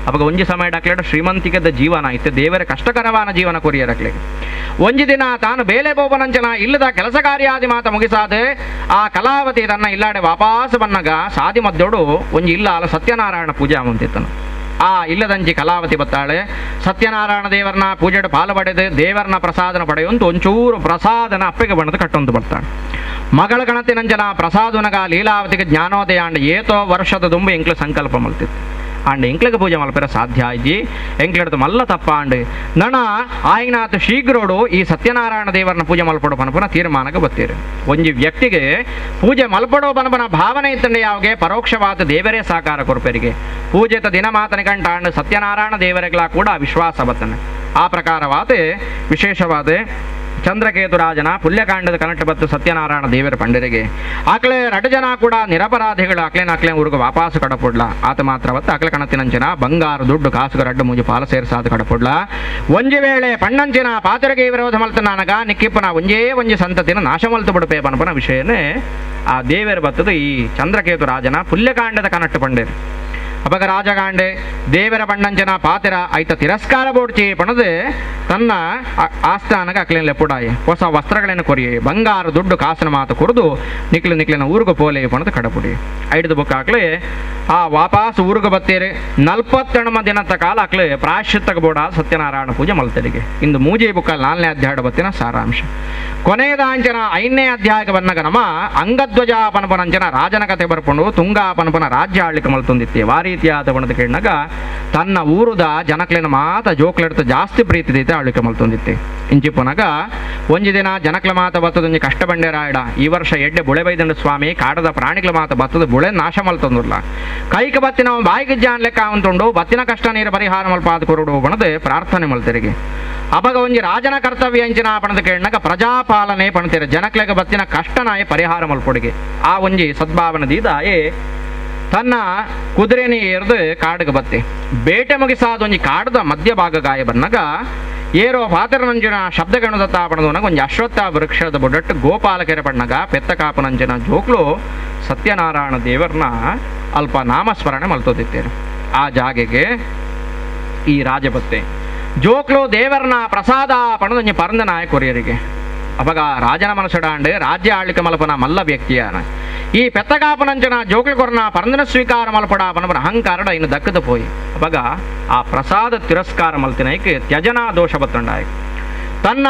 ಅಪಗ ಒಂಜಿ ಸಮಯ ಅಕ್ಲೇಡ ಶ್ರೀಮಂತಿಕದ ಜೀವನ ಇತ್ತು ದೇವರ ಕಷ್ಟಕರವಾನ ಜೀವನ ಕೊರಿಯರ್ ಅಕ್ಲೆಗೆ. ಒಂಜಿ ದಿನ ತಾನು ಬೇಲೆ ಪೋಪನಂಚನ ಇಲ್ಲದ ಕೆಲಸ ಕಾರ್ಯಾದಿ ಮಾತ ಮುಗಿಸಾದೆ ಆ ಕಲಾವತಿ ತನ್ನ ಇಲ್ಲಾಡೆ ವಾಪಾಸು ಬನ್ನಗ ಸಾದಿ ಮದ್ದೋಡು ಒಂಜಿ ಇಲ್ಲಾಲ ಸತ್ಯನಾರಾಯಣ ಪೂಜೆ ಅಂತಿತ್ತನು. ಆ ಇಲ್ಲದಂಜಿ ಕಲಾವತಿ ಬತ್ತಾಳೆ ಸತ್ಯನಾರಾಯಣ ದೇವರನ್ನ ಪೂಜೆಡು ಪಾಲು ಪಡೆದು ದೇವರನ್ನ ಪ್ರಸಾದನ ಪಡೆಯುವಂತ ಒಂಚೂರು ಪ್ರಸಾದನ ಅಪ್ಪಿಗೆ ಬಣ್ಣದ ಕಟ್ಟೊಂದು ಬರ್ತಾಳೆ. ಮಗಳ ಗಣತಿನಂಜನ ಪ್ರಸಾದನಗ ಲೀಲಾವತಿಗೆ ಜ್ಞಾನೋದಯ ಅಂಡ್ ಏತೋ ವರ್ಷದ ದುಂಬು ಎಂಕ್ಲು ಸಂಕಲ್ಪ ಮಲ್ತಿತ್ತು ಅಂಡ್ ಎಂಕ್ಲಿಗೆ ಪೂಜೆ ಮಲ್ಪೆರ ಸಾಧ್ಯ ಆಯ್ಜಿ ಎಂಕ್ಲೆಡ್ದು ಮಲ್ಲ ತಪ್ಪ ಅಂಡ್ ನಣ ಆಯ್ನಾಥ ಶೀಘ್ರೋಡು ಈ ಸತ್ಯನಾರಾಯಣ ದೇವರನ್ನ ಪೂಜೆ ಮಲ್ಪಡೋ ಪನಪುನ ತೀರ್ಮಾನಕ್ಕೆ ಬತ್ತೀರು. ಒಂಜಿ ವ್ಯಕ್ತಿಗೆ ಪೂಜೆ ಮಲ್ಪಡೋ ಪನಪನ ಭಾವನೆ ಇತ್ತಂಡೆ ಯಾವಾಗೆ ಪರೋಕ್ಷವಾದ ದೇವರೇ ಸಾಕಾರ ಕೊರ್ಪೆರಿಗೆ ಪೂಜೆತ ದಿನ ಮಾತನ ಕಂಟ ಅಂಡ್ ಸತ್ಯನಾರಾಯಣ ದೇವರಿಗಳ ಕೂಡ ವಿಶ್ವಾಸ ಬತ್ತನೆ. ಆ ಪ್ರಕಾರವಾದ ವಿಶೇಷವಾದ ಚಂದ್ರಕೇತು ರಾಜನ ಪುಲ್ಯಕಾಂಡದ ಕನಟ ಬತ್ತು ಸತ್ಯನಾರಾಯಣ ದೇವರ ಪಂಡರಿಗೆ ಆಕಲೆ ರಡು ಜನ ಕೂಡ ನಿರಪರಾಧಿಗಳು ಅಕ್ಲೇನ ಅಕ್ಲೆ ಊರಿಗೆ ವಾಪಾಸು ಕಡಪೊಡ್ಲ ಆತ ಮಾತ್ರವತ್ತ ಅಕ್ಲೆ ಕಣತಿನಂಚಿನ ಬಂಗಾರ ದುಡ್ಡು ಕಾಸುಗ ರಡ್ಡು ಮೂಜು ಪಾಲ ಸೇರ್ಸಾದ ಕಡಪೊಡ್ಲ ಒಂಜಿ ವೇಳೆ ಪಣ್ಣಂಚಿನ ಪಾತ್ರೆಗೆ ವಿರೋಧ ಮಲ್ತನಾನಗ ನಿಕ್ಕಿಪ್ಪನ ಒಂಜೇ ಒಂಜಿ ಸಂತತಿನ ನಾಶ ಮಲ್ತು ಬಿಡುಪೇ ಪನಪನ ವಿಷಯನೇ ಆ ದೇವರ ಬತ್ತದ ಈ ಚಂದ್ರಕೇತು ರಾಜನ ಪುಲ್ಯಕಾಂಡದ ಕನಟ್ಟು ಪಂಡೇರು. ಅಪಗ ರಾಜಗಾಂಡೆ ದೇವರ ಬಣ್ಣಂಜನ ಪಾತೆರ ಐತ ತಿರಸ್ಕಾರ ಬೋಡ್ಚಿ ಪಣದು ತನ್ನ ಆಸ್ಥಾನಕ್ಕೆ ಅಕ್ಲೇನ ಲೆಪ್ಪುಡಾಯಿ ಹೊಸ ವಸ್ತ್ರಗಳನ್ನು ಕೊರಿಯೆ ಬಂಗಾರ ದುಡ್ಡು ಕಾಸನ ಮಾತು ಕೊರದು ನಿಕ್ಲು ನಿಕ್ಲಿನ ಊರುಗ ಪೋಲೆ ಪಣದು ಕಡಪುಡಿ ಐಡ್ದು ಬೊಕ್ಕ ಆಕ್ಲೆ ಆ ವಾಪಾಸ್ ಊರುಗ ಬತ್ತೇರೆ 48 ದಿನದ ಕಾಲ ಆಕ್ಲೆ ಪ್ರಾಯಶ್ಚಿತ್ತಕ ಬೋಡ ಸತ್ಯನಾರಾಯಣ ಪೂಜೆ ಮಲ್ತರಿಗೆ. ಇಂದು ಮೂಜೆ ಬುಕ್ಕ 4ನೇ ಅಧ್ಯಾಯ ಬತ್ತಿನ ಸಾರಾಂಶ. ಕೊನೆಯದಾಂಚನ 5ನೇ ಅಧ್ಯಾಯಕ್ಕೆ ಬನ್ನಗ ನಮ್ಮ ಅಂಗಧ್ವಜ ಪನಪನಂಚನ ರಾಜನ ಕತೆ ಬರ್ಕೊಂಡು ತುಂಗಾ ಪನಪನ ರಾಜ್ಯ ಆಳ್ಲಿಕ್ಕೆ ಮಲ್ತೊಂದಿತ್ತೆ ವಾರಿ ರೀತಿ ಆತ ಬಣದ ಕೇಳಿನಾಗ ತನ್ನ ಊರುದ ಜನಕ್ಲೆನ ಮಾತ ಜೋಕ್ಲೆಡ್ತ ಜಾಸ್ತಿ ಪ್ರೀತಿ ದೀತೆ ಆಳ್ವಿಕೆ ಮಲ್ತೊಂದಿತ್ತೆ. ಇಂಚಿಪ್ಪುನಗ ಒಂಜಿ ದಿನ ಜನಕ್ಲ ಮಾತ ಬತ್ತದೊಂಜಿ ಕಷ್ಟ ಬಂಡೇರಾಯಡ ಈ ವರ್ಷ ಎಡ್ಡೆ ಬುಳೆ ಬೈದಂಡು ಸ್ವಾಮಿ ಕಾಡದ ಪ್ರಾಣಿಗಳ ಮಾತ ಬತ್ತದ ಬುಳೆ ನಾಶ ಮಲ್ತೊಂದುರ್ಲ ಕೈಕ ಬತ್ತಿನ ಬಾಯಿಗೆ ಜಾನ್ ಲೆಕ್ಕ ಅವಂತುಂಡು ಬತ್ತಿನ ಕಷ್ಟ ನೀರು ಪರಿಹಾರ ಮಲ್ಪಾದ ಕೊರಡು ಬಣದೆ ಪ್ರಾರ್ಥನೆ ಮಲ್ತೆರಿಗೆ. ಅಪಗ ಒಂಜಿ ರಾಜನ ಕರ್ತವ್ಯ ಅಂಚಿನ ಪಣದ ಕೇಳಿನಾಗ ಪ್ರಜಾಪಾಲನೆ ಪಣತೀರ ಜನಕ್ಲೆಗ ಬತ್ತಿನ ಕಷ್ಟನಾಯ ಪರಿಹಾರ ಮಲ್ಪೊಡಿಗೆ ಆ ಒಂಜಿ ಸದ್ಭಾವನೆ ದೀದ ಏ ತನ್ನ ಕುದುರೆನೇ ಏರ್ದು ಕಾಡಿಗೆ ಬತ್ತೆ. ಬೇಟೆ ಮುಗಿಸಾದ ಒಂಜಿ ಕಾಡದ ಮಧ್ಯಭಾಗ ಗಾಯ ಬನ್ನಗ ಏರೋ ಪಾತ್ರನಂಜಿನ ಶಬ್ದಗಣದ ತಾಪಣದವನಾಗ ಒಂಜಿ ಅಶ್ವತ್ಥ ವೃಕ್ಷದ ಬೊಡಟ್ಟು ಗೋಪಾಲಕೆರೆ ಪಣ್ಣಗ ಪೆತ್ತ ಕಾಪನಂಜಿನ ಜೋಕ್ಲು ಸತ್ಯನಾರಾಯಣ ದೇವರನ್ನ ಅಲ್ಪ ನಾಮಸ್ಮರಣೆ ಮಲ್ತೋದಿತ್ತೇನೆ. ಆ ಜಾಗೆಗೆ ಈ ರಾಜಬತ್ತೆ ಜೋಕ್ಲು ದೇವರನ್ನ ಪ್ರಸಾದ ಪಣದೊಂಜಿ ಪರಂದ ನಾಯಕೊರಿಯರಿಗೆ. ಅಪಗ ರಾಜನ ಮನಸ್ಸುಡಾಂಡು ರಾಜ್ಯ ಆಳ್ವಿಕೆ ಮಲ್ಪನ ಮಲ್ಲ ವ್ಯಕ್ತಿಯಾನ ಈ ಪೆತ್ತಗಾಪನಂಚನ ಜೋಕ್ಲು ಕೊರನ ಪರಂದನ ಸ್ವೀಕಾರ ಮಲ್ಪಡ ಪನಪನ ಅಹಂಕಾರಡ ಇನ್ನು ದಕ್ಕದ ಪೋಯಿ. ಅಪಗ ಆ ಪ್ರಸಾದ ತಿರಸ್ಕಾರ ಮಲ್ತಿನೈಕ್ ತ್ಯಜನಾ ದೋಷ ಬತ್ತುಂಡಾಯ್ ತನ್ನ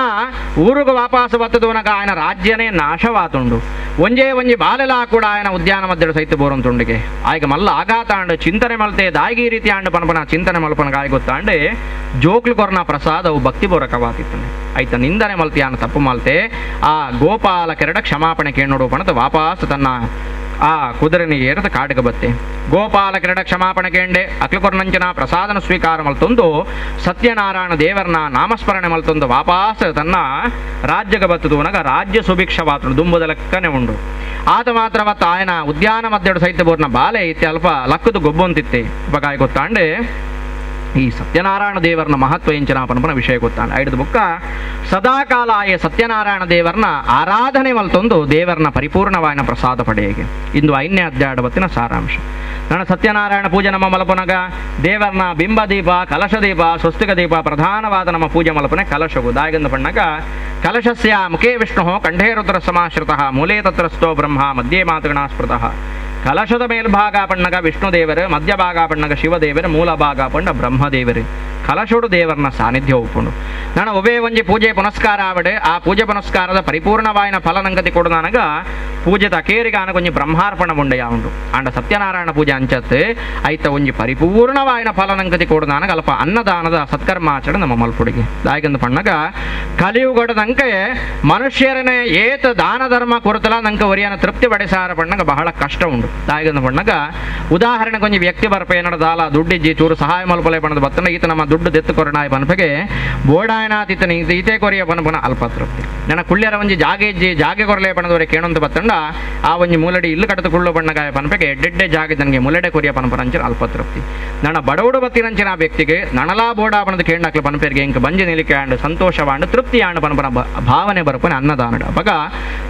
ಊರುಗ ವಾಪಾಸ ಬತ್ತದವನಗ ఆయన ರಾಜ್ಯನೇ ನಾಶವಾತುಂಡು. ಒಂಜೇ ಒಂಜಿ ಬಾಲೆಲಾ ಕೂಡ ఆయన ಉದ್ಯಾನ ಮಧ್ಯಡು ಸೈತ ಬೋರಂತುಂಡಿಗೆ ಆಯ್ಗ ಮಲ್ಲ ಆಘಾತ ಆಂಡು ಚಿಂತನೆ ಮಲ್ತೆ ದಾಯಿಗೆ ಈ ರೀತಿ ಆಂಡು ಪನಪನ ಚಿಂತನೆ ಮಲ್ಪನ ಗಾಯ ಗೊತ್ತಾಂಡೆ ಜೋಕ್ಲು ಕೊರನ ಪ್ರಸಾದವು ಭಕ್ತಿ ಪೂರ್ವಕವಾತಿತ್ತಂಡೆ. ಆಯ್ತ ನಿಂದನೆ ಮಲ್ತಿ ಆನ ತಪ್ಪು ಮಲ್ತೆ ಆ ಗೋಪಾಲ ಕೆರಡ ಕ್ಷಮಾಪಣೆ ಕೇಳೋಡು ಪಣದ ವಾಪಾಸ್ ತನ್ನ ಆ ಕುದುರೆನಿ ಏರದ ಕಾಡಿಗೆ ಬತ್ತೆ. ಗೋಪಾಲ ಕೆರಡ ಕ್ಷಮಾಪಣೆ ಕೇಂಡೆ ಅಕ್ಲಕೊರ್ನಂಚನ ಪ್ರಸಾದನ ಸ್ವೀಕಾರ ಮಲ್ತೊಂದು ಸತ್ಯನಾರಾಯಣ ದೇವರನ್ನ ನಾಮಸ್ಮರಣೆ ಮಲ್ತೊಂದು ವಾಪಾಸ ತನ್ನ ರಾಜ್ಯಕ್ಕೆ ಬತ್ತದವನಾಗ ರಾಜ್ಯ ಸುಭಿಕ್ಷವಾತನು ದುಂಬುದ ಲೆಕ್ಕನೆ ಉಂಡು. ಆತ ಮಾತ್ರವತ್ತ ಆಯನ ಉದ್ಯಾನ ಮಧ್ಯಡು ಸಹಿತ ಬೋರ್ನ ಬಾಲೆ ಇತ್ತೆ ಅಲ್ಪ ಲಕ್ಕದು ಗೊಬ್ಬೊಂತಿತ್ತೆ. ಉಪಕಾಯ ಗೊತ್ತಾಂಡೆ ಈ ಸತ್ಯನಾರಾಯಣ ದೇವರನ ಮಹತ್ವ ಎಂಚಿನ ಪನಪನ ವಿಷಯ ಗೊತ್ತಾಂಡೆ. ಐದು ಬುಕ್ಕ ಸದಾಕಾಲ ಆಯ ಸತ್ಯನಾರಾಯಣ ದೇವರನ್ನ ಆರಾಧನೆ ಮಲ್ತೊಂದು ದೇವರನ್ನ ಪರಿಪೂರ್ಣವಾಯನ ಪ್ರಸಾದ ಪಡೆಯಗೆ. ಇಂದು ಐದನೇ ಅಧ್ಯಾಯ ಬತ್ತಿನ ಸಾರಾಂಶ. ನನ್ನ ಸತ್ಯನಾರಾಯಣ ಪೂಜೆ ನಮ್ಮ ಮಲಪನಗ ದೇವರನ್ನ ಬಿಂಬದೀಪ ಕಲಶ ದೀಪ ಸ್ವಸ್ತಿಕ ದೀಪ ಪ್ರಧಾನವಾದ ನಮ್ಮ ಪೂಜೆ ಮಲಪನೆ ಕಲಶಗು ದಾಯಗಂದ ಬಣ್ಣಗ ಕಲಶಸ್ಯ ಮುಖೇ ವಿಷ್ಣು ಕಂಠೇ ರುದ್ರ ಸಮಾಶ್ರಿತಃ ಮೂಲೆ ತತ್ರಸ್ಥೋ ಬ್ರಹ್ಮ ಮಧ್ಯೆ ಮಾತೃಗಣಾಸ್ಮೃತಃ. ಕಲಶದ ಮೇಲ್ಭಾಗ ಪಣ್ಣಗ ವಿಷ್ಣುದೇವರು, ಮಧ್ಯಭಾಗ ಪಣ್ಣಗ ಶಿವದೇವರು, ಮೂಲಭಾಗ ಪಣ್ಣ ಬ್ರಹ್ಮದೇವರು. ಕಲಶೋಡು ದೇವರನ್ನ ಸಾನ್ನಿಧ್ಯ ಒಪ್ಪುಂಡು. ನಾನು ಒಬ್ಬೇ ಒಂಜಿ ಪೂಜೆ ಪುನಸ್ಕಾರ ಆವಡೆ ಆ ಪೂಜೆ ಪುನಸ್ಕಾರದ ಪರಿಪೂರ್ಣವಾಯಿನ ಫಲನಂಗತಿ ಕೊಡು ನನಗ ಪೂಜೆ ತಕೇರಿಗೆ ಆನ ಒಂಜಿ ಬ್ರಹ್ಮಾರ್ಪಣ ಉಂಡೆಯ ಉಂಡು. ಆಂಡ ಸತ್ಯನಾರಾಯಣ ಪೂಜೆ ಅಂಚತ್ತೆ ಐತ ಒಂಜಿ ಪರಿಪೂರ್ಣವಾಯಿನ ಫಲನಂಗತಿ ಕೊಡು ನನಗ ಅಲ್ಪ ಅನ್ನದಾನದ ಸತ್ಕರ್ಮಾಚರಣೆ ನಮ್ಮ ಮಲ್ಪುಡಿಗೆ. ದಾಯಗಂದು ಪಣ್ಣಗ ಕಲಿಯುಗಡದಂಕೆ ಮನುಷ್ಯರನೇ ಏತ ದಾನ ಧರ್ಮ ಕೊರತಲ ನಂಕ ಒರಿಯನ ತೃಪ್ತಿ ಪಡಿಸಾರ ಪಣ್ಣಗ ಬಹಳ ಕಷ್ಟ ಉಂಡು. ದಾಯಗಂದು ಪಣ್ಣಗ ಉದಾಹರಣೆಗೆ ಒಂಜಿ ವ್ಯಕ್ತಿ ಬರ್ಪೇನಡ ದಾಲ ದುಡ್ಡಿಜ್ಜಿ ಚೂರು ಸಹಾಯ ಮಲ್ಪಲೆ ಬಣ್ಣದ ಬತ್ತನ ಈತ ನಮ್ಮ ದುಡ್ಡು ದೆತ್ತು ಕೊರನಾಯ ಪನ್ಪೆಗೆ ಬೋಡಾಯನಾತಿತನ ಈತೆ ಕೊರಿಯ ಪನಪನ ಅಲ್ಪ ತೃಪ್ತಿ. ನನ್ನ ಕುಳ್ಳ್ಯರ ಒಂಜಿ ಜಾಗೆ ಇಜ್ಜಿ ಜಾಗೆ ಕೊರಲೆ ಪಣದವರೆ ಕೇಣಂತ ಬತ್ತಂಡ ಆ ಒಂಜಿ ಮೂಲಡಿ ಇಲ್ಲು ಕಡತು ಕುಳ್ಳು ಬಣ್ಣಗಾಯ ಪನ್ಪೆಗೆ ಎಡ್ಡೆಡ್ಡೆ ಜಾಗೆ ನನಗೆ ಮುಲಡೆ ಕೊರಿಯ ಪನಪನಂಚಿನ ಅಲ್ಪ ತೃಪ್ತಿ. ನನ್ನ ಬಡವಡು ಬತ್ತಿನಂಚಿನ ವ್ಯಕ್ತಿಗೆ ನನಲಾ ಬೋಡಾ ಬಣದ ಕೇಂಡಾಕ್ಲ ಪನ್ಪೆರಿಗೆ ಇಂಕ ಬಂಜಿ ನಿಲಿಕೆ ಆಂಡು ಸಂತೋಷವಾಂಡು ತೃಪ್ತಿ ಆಂಡು ಪನಪನ ಭಾವನೆ ಬರಪನೆ ಅನ್ನದಾನಡ. ಅಪಗ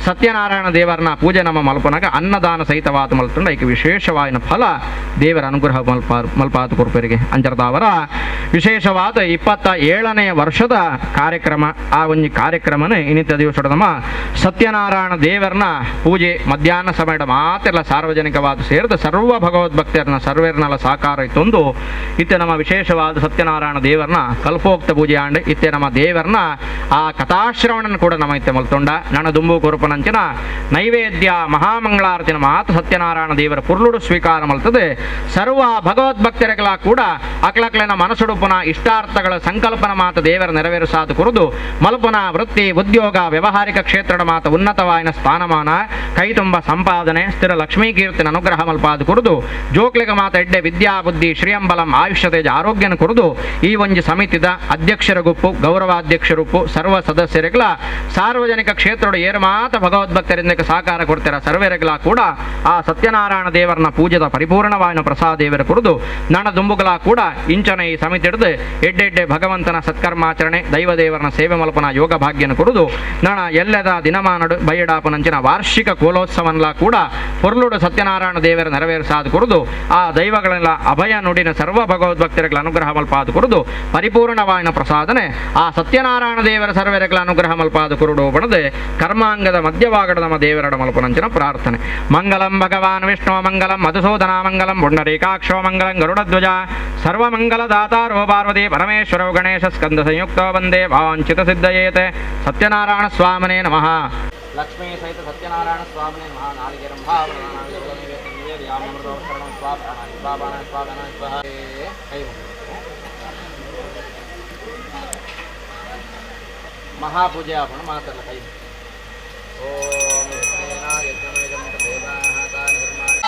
ಸತ್ಯನಾರಾಯಣ ದೇವರನ್ನ ಪೂಜೆ ನಮ್ಮ ಮಲ್ಪನಾಗ ಅನ್ನದಾನ ಸಹಿತವಾದ ಮಲ್ತಂಡ ಐಕೆ ವಿಶೇಷವಾಯಿನ ಫಲ ದೇವರ ಅನುಗ್ರಹ ಮಲ್ಪಾತು ಕೊರ್ಪೆರಿಗೆ. ಅಂಚರದಾವರ ವಿಶೇಷವಾದ 27ನೇ ವರ್ಷದ ಕಾರ್ಯಕ್ರಮ. ಆ ಒಂಜಿ ಕಾರ್ಯಕ್ರಮನೇ ಇನ್ನಿತ ದಿವಸದ ನಮ್ಮ ಸತ್ಯನಾರಾಯಣ ದೇವರನ್ನ ಪೂಜೆ ಮಧ್ಯಾಹ್ನ ಸಮಯದ ಮಾತೆಲ್ಲ ಸಾರ್ವಜನಿಕವಾದ ಸೇರಿದ ಸರ್ವ ಭಗವದ್ಭಕ್ತರನ್ನ ಸರ್ವೇರ್ನಲ್ಲ ಸಾಕಾರ ಇತ್ತೊಂದು ಇತ್ತೆ ನಮ್ಮ ವಿಶೇಷವಾದ ಸತ್ಯನಾರಾಯಣ ದೇವರನ್ನ ಕಲ್ಪೋಕ್ತ ಪೂಜೆ ಆಂಡ್ ಇತ್ತೆ ನಮ್ಮ ದೇವರನ್ನ ಆ ಕಥಾಶ್ರವಣನ ಕೂಡ ನಮ್ಮ ಇತ್ತೆ ಮಲ್ತೊಂಡ ನನ್ನ ದುಂಬು ಕೊರುಪನಂಚಿನ ನೈವೇದ್ಯ ಮಹಾಮಂಗಳಾರತಿನ ಮಾತು ಸತ್ಯನಾರಾಯಣ ದೇವರ ಪುರ್ಲುಡು ಸ್ವೀಕಾರ ಮಲ್ತದೆ. ಸರ್ವ ಭಗವದ್ಭಕ್ತರಿಗಳ ಕೂಡ ಅಕ್ಲಕ್ಲೆನ ಮನಸ್ಸುಡುಪುನ ಇಷ್ಟಾರ್ಥಗಳ ಸಂಕಲ್ಪನ ಮಾತು ದೇವರ ನೆರವೇರಿಸಾದು ಕುರಿದು ಮಲ್ಪನ ವೃತ್ತಿ ಉದ್ಯೋಗ ವ್ಯವಹಾರಿಕ ಕ್ಷೇತ್ರದ ಮಾತು ಉನ್ನತವಾಯಿನ ಸ್ಥಾನಮಾನ ಕೈತುಂಬ ಸಂಪಾದನೆ ಸ್ಥಿರ ಲಕ್ಷ್ಮೀ ಕೀರ್ತಿನ ಅನುಗ್ರಹ ಮಲ್ಪಾದು ಕುರಿದು ಜೋಕ್ಲಿಗ ಮಾತ ಎಡ್ಡೆ ವಿದ್ಯಾ ಬುದ್ಧಿ ಶ್ರೀಯಂಬಲಂ ಆಯುಷ್ಯ ತೇಜ ಆರೋಗ್ಯನ ಕುರಿದು ಈ ಒಂಜಿ ಸಮಿತಿದ ಅಧ್ಯಕ್ಷರ ಗುಪ್ಪು ಗೌರವಾಧ್ಯಕ್ಷರುಪ್ಪು ಸರ್ವ ಸದಸ್ಯರಿಗಳ ಸಾರ್ವಜನಿಕ ಕ್ಷೇತ್ರದ ಏರು ಮಾತ ಭಗವದ್ಭಕ್ತರಿಂದ ಸಹಕಾರ ಕೊಡ್ತಾರ ಸರ್ವೇರಗಳ ಕೂಡ ಆ ಸತ್ಯನಾರಾಯಣ ದೇವರನ್ನ ಪೂಜೆದ ಪರಿಪೂರ್ಣವಾಯಿನ ಪ್ರಸಾದ ದೇವರ ಕುರಿದು ನಣ ದುಂಬುಗಳ ಕೂಡ ಇಂಚನ ಈ ಸಮಿತಿ ಹಿಡಿದು ಎಡ್ಡೆಡ್ಡೆ ಭಗವಂತನ ಸತ್ಕರ್ಮಾಚರಣೆ ದೈವ ದೇವರನ ಸೇವೆ ಮಲ್ಪನ ಯೋಗ ಭಾಗ್ಯನ ಕುರಿದು ನಣ ಎಲ್ಲದ ದಿನಮಾನಡು ಬೈಡಾಪನಂಚಿನ ವಾರ್ಷಿಕ ಕೋಲೋತ್ಸವನ್ಲ ಕೂಡ ಪೊರ್ಲುಡು ಸತ್ಯನಾರಾಯಣ ದೇವರ ನೆರವೇರಿಸಾದ ಕುರಿದು ಆ ದೈವಗಳೆಲ್ಲ ಅಭಯ ನುಡಿನ ಸರ್ವ ಭಗವದ್ಭಕ್ತರುಗಳ ಅನುಗ್ರಹ ಮಲ್ಪಾದ ಕುರಿದು ಪರಿಪೂರ್ಣವಾಯಿನ ಪ್ರಸಾದನೆ ಆ ಸತ್ಯನಾರಾಯಣ ದೇವರ ಸರ್ವರಗಳ ಅನುಗ್ರಹ ಮಲ್ಪಾದ ಕುರುಡು ಬಣದೆ ಕರ್ಮಾಂಗದ ಮಧ್ಯವಾಗಡ ನಮ್ಮ ದೇವರಡ ಮಲ್ಪನಂಚಿನ ಪ್ರಾರ್ಥನೆ. ಮಂಗಲಂ ಭಗವಾನ್ ವಿಷ್ಣು ಮಂಗಲಂ ಮಧುಸೂದನ ಮಂಗಲಂ ಪುಂಡರೀಕಾಕ್ಷೋ ಮಂಗಲಂ ಗರುಡಧ್ವಜ ಸರ್ವಮಂಗಲದಾತಾರೋ ಪಾರ್ವತಿ ಪರಮೇಶ್ವರೋ ಗಣೇಶ ಸ್ಕಂದ ಸಂಯುಕ್ತೋ ವಂದೇ ವಾಂಛಿತ ಸಿದ್ಧಯೇತೆ ಸತ್ಯನಾರಾಯಣ ಸ್ವಾಮನೇ ನಮಃ. ಲಕ್ಷ್ಮೀ ಸಹಿತ ಸತ್ಯನಾರಾಯಣ ಸ್ವಾಮಿನೇ ನಮಃ. ನಾಲಿಕೇರಂ ಭಾವನಾಮಿವರಣಂ ಸ್ವಾಪ್ರಾಣ ಸ್ವಾಪಾನ ಸ್ವಾಧನ ಸ್ವಾಹ. ಕೈ ಮಹಾಪೂಜೆ ಆಪಣ ಮಾತಲ್ಲ ಕೈ. ಓಂ ಯಜ್ಞಮೇಜಂ ದೇವಾಃ ತಾನಿ ಧರ್ಮಾಣಿ.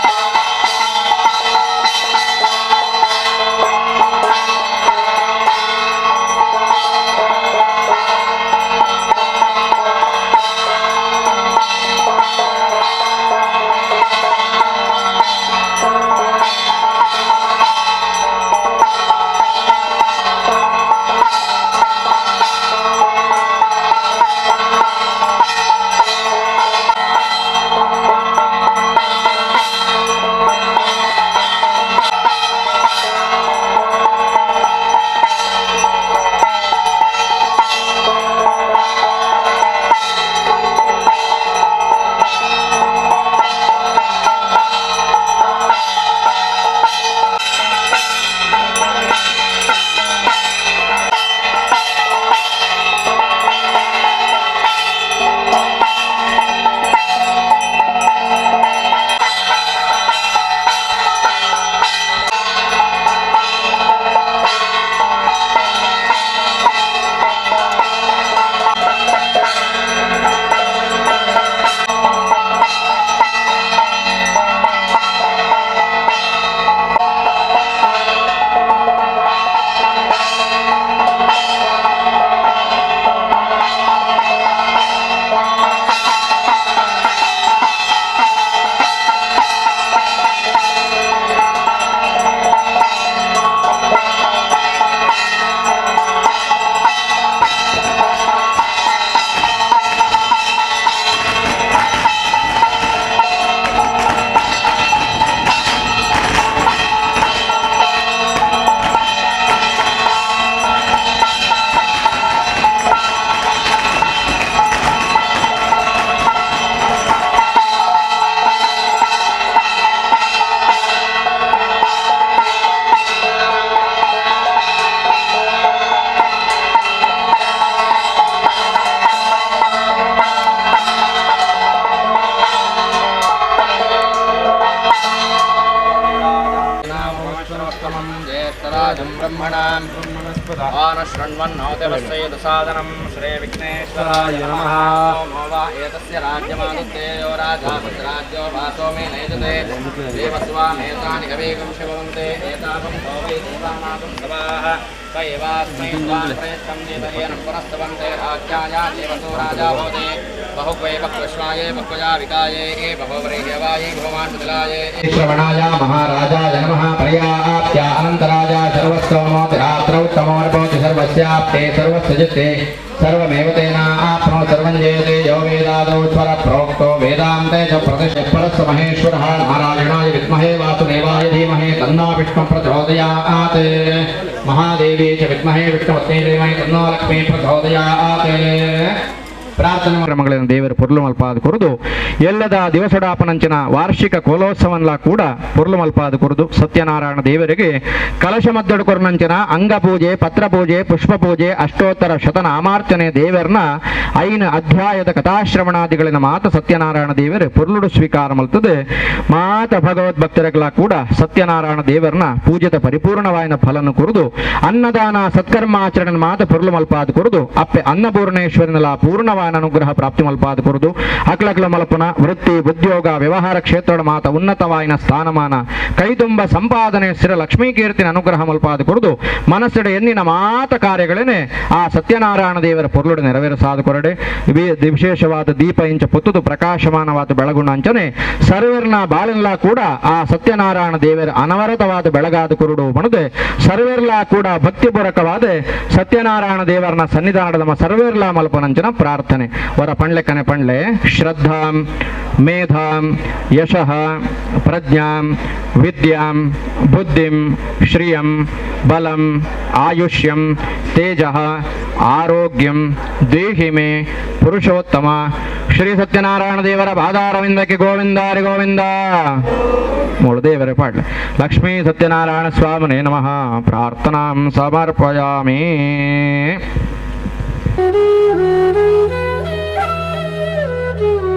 शृण्वन्नोतिवस्येदसादनं श्रीविघ्नेश्वराय नमः। सोमो वा एतस्य राज्यमादित्येयो राजा तद्राज्यो वासो मे नयजते देवस्वामेतानि कवेकं शिवन्ते एतावं भोवै देवानागं सवाः स एवास्मै स्वान् प्रयच्छं देतयेनं पुनस्तवन्ते राज्याय देवसो राजा भवति बहुक्वै बह्वश्वाये बह्वया विकाये ए बहोव्रीह्यवायै भगवान् श्रवणाय महाराजाय नमः। पर्याप्त्या अनन्तराजा सर्वस्तोमोतिरात्रौ तमोर्भवति सर्वस्याप्ते सर्वस्य सर्वमेव तेनाप्नो सर्वं जयते यो वेदादौ स्वर प्रोक्तो वेदान्ते च प्रतिष्ठः महेश्वरः। नारायणाय विद्महे वासुदेवाय धीमहि तन्नो विष्णुः प्रचोदयात्। महादेवी च विद्महे विष्णुपत्नी धीमहि तन्नो लक्ष्मी प्रचोदयात्. ಪ್ರಾರ್ಥನಾ ಕ್ರಮಗಳನ್ನು ದೇವರ ಪೊರ್ಲು ಮಲ್ಪಾದ ಕೊರದು ಎಲ್ಲದ ದಿವಸಡಾಪನಂಚಿನ ವಾರ್ಷಿಕ ಕೋಲೋತ್ಸವನ್ಲ ಕೂಡ ಪೊರ್ಲು ಮಲ್ಪಾದ ಕೊರದು ಸತ್ಯನಾರಾಯಣ ದೇವರಿಗೆ ಕಲಶ ಮದ್ದಡು ಕೊರನಂಚಿನ ಅಂಗಪೂಜೆ, ಪತ್ರಪೂಜೆ, ಪುಷ್ಪ ಪೂಜೆ, ಅಷ್ಟೋತ್ತರ ಶತನಾಮಾರ್ಚನೆ ದೇವರನ್ನ ಐನ ಅಧ್ಯಾಯದ ಕಥಾಶ್ರವಣಾದಿಗಳಿನ ಮಾತ ಸತ್ಯನಾರಾಯಣ ದೇವರು ಪೊರ್ಲುಡು ಸ್ವೀಕಾರ ಮಲ್ತದೆ. ಮಾತ ಭಗವದ್ಭಕ್ತರುಗಳ ಕೂಡ ಸತ್ಯನಾರಾಯಣ ದೇವರನ್ನ ಪೂಜೆದ ಪರಿಪೂರ್ಣವಾಯಿನ ಫಲನ್ನು ಕೊರದು ಅನ್ನದಾನ ಸತ್ಕರ್ಮಾಚರಣೆ ಮಾತ ಪೊರ್ಲು ಮಲ್ಪಾದ ಕೊರದು ಅಪ್ಪೆ ಅನ್ನಪೂರ್ಣೇಶ್ವರನೆಲ್ಲ ಪೂರ್ಣವಾದ ಅನುಗ್ರಹ ಪ್ರಾಪ್ತಿ ಮಲ್ಪಾದ ಕೊರದು ಅಕ್ಲಕ್ಲ ಮಲ್ಪನ ವೃತ್ತಿ ಉದ್ಯೋಗ ವ್ಯವಹಾರ ಕ್ಷೇತ್ರದ ಮಾತ ಉನ್ನತವಾಯಿನ ಸ್ಥಾನಮಾನ ಕೈತುಂಬ ಸಂಪಾದನೆ ಸ್ಥಿರ ಲಕ್ಷ್ಮೀ ಕೀರ್ತಿನ ಅನುಗ್ರಹ ಮಲ್ಪಾದ ಕೊರದು ಮನಸ್ಸಿಡ ಎನ್ನಿನ ಮಾತ ಕಾರ್ಯಗಳನ್ನೇ ಆ ಸತ್ಯನಾರಾಯಣ ದೇವರ ಪೊರ್ಲುಡು ನೆರವೇರಿಸಾದ ಕೊರಡೆ. ವಿಶೇಷವಾದ ದೀಪ ಇಂಚ ಪುತ್ತುದು ಪ್ರಕಾಶಮಾನವಾದ ಬೆಳಗುಣ ಅಂಚನೆ ಸರ್ವೇರ್ನ ಬಾಳೆಲ್ಲ ಕೂಡ ಆ ಸತ್ಯನಾರಾಯಣ ದೇವರ ಅನವರತವಾದ ಬೆಳಗಾದ ಕುರುಡು ಮಣದೆ ಸರ್ವೇರ್ಲ ಕೂಡ ಭಕ್ತಿಪೂರ್ವಕವಾದ ಸತ್ಯನಾರಾಯಣ ದೇವರನ ಸನ್ನಿಧಾನದ ಸರ್ವೇರ್ಲ ಮಲ್ಪನಂಚನ ಪ್ರಾರ್ಥನೆ. ವರ ಪಂಡ್ಲೆ ಕನೆ ಪಂಡ್ಲೆ ಶ್ರದ್ಧಾಂ ಮೇಧಾಂ ಯಶಃ ಪ್ರಜ್ಞಾಂ ವಿದ್ಯಾಂ ಬುದ್ಧಿಂ ಶ್ರಿಯಂ ಬಲಂ ಆಯುಷ್ಯಂ ತೇಜಃ ಆರೋಗ್ಯಂ ದೇಹಿ ಮೇ ಪುರುಷೋತ್ತಮ. ಶ್ರೀ ಸತ್ಯನಾರಾಯಣ ದೇವರ ಪಾದಾರವಿಂದಕ್ಕೆ ಗೋವಿಂದ ಹರಿ ಗೋವಿಂದ. ಮೂಳು ದೇವರೇ ಪಾಡ್ಲೆ. ಲಕ್ಷ್ಮೀ ಸತ್ಯನಾರಾಯಣ ಸ್ವಾಮಿನೇ ನಮಃ. ಪ್ರಾರ್ಥನಾಂ ಸಮರ್ಪಯಾಮಿ. Thank you.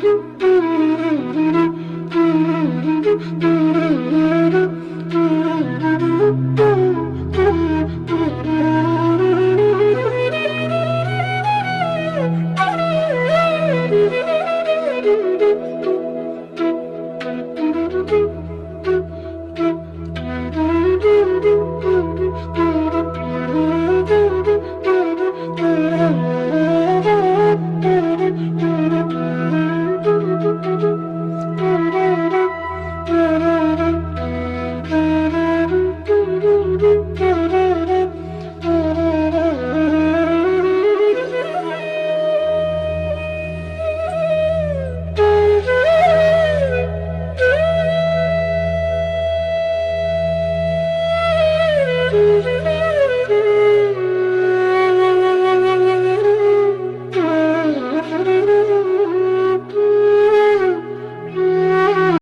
Thank you.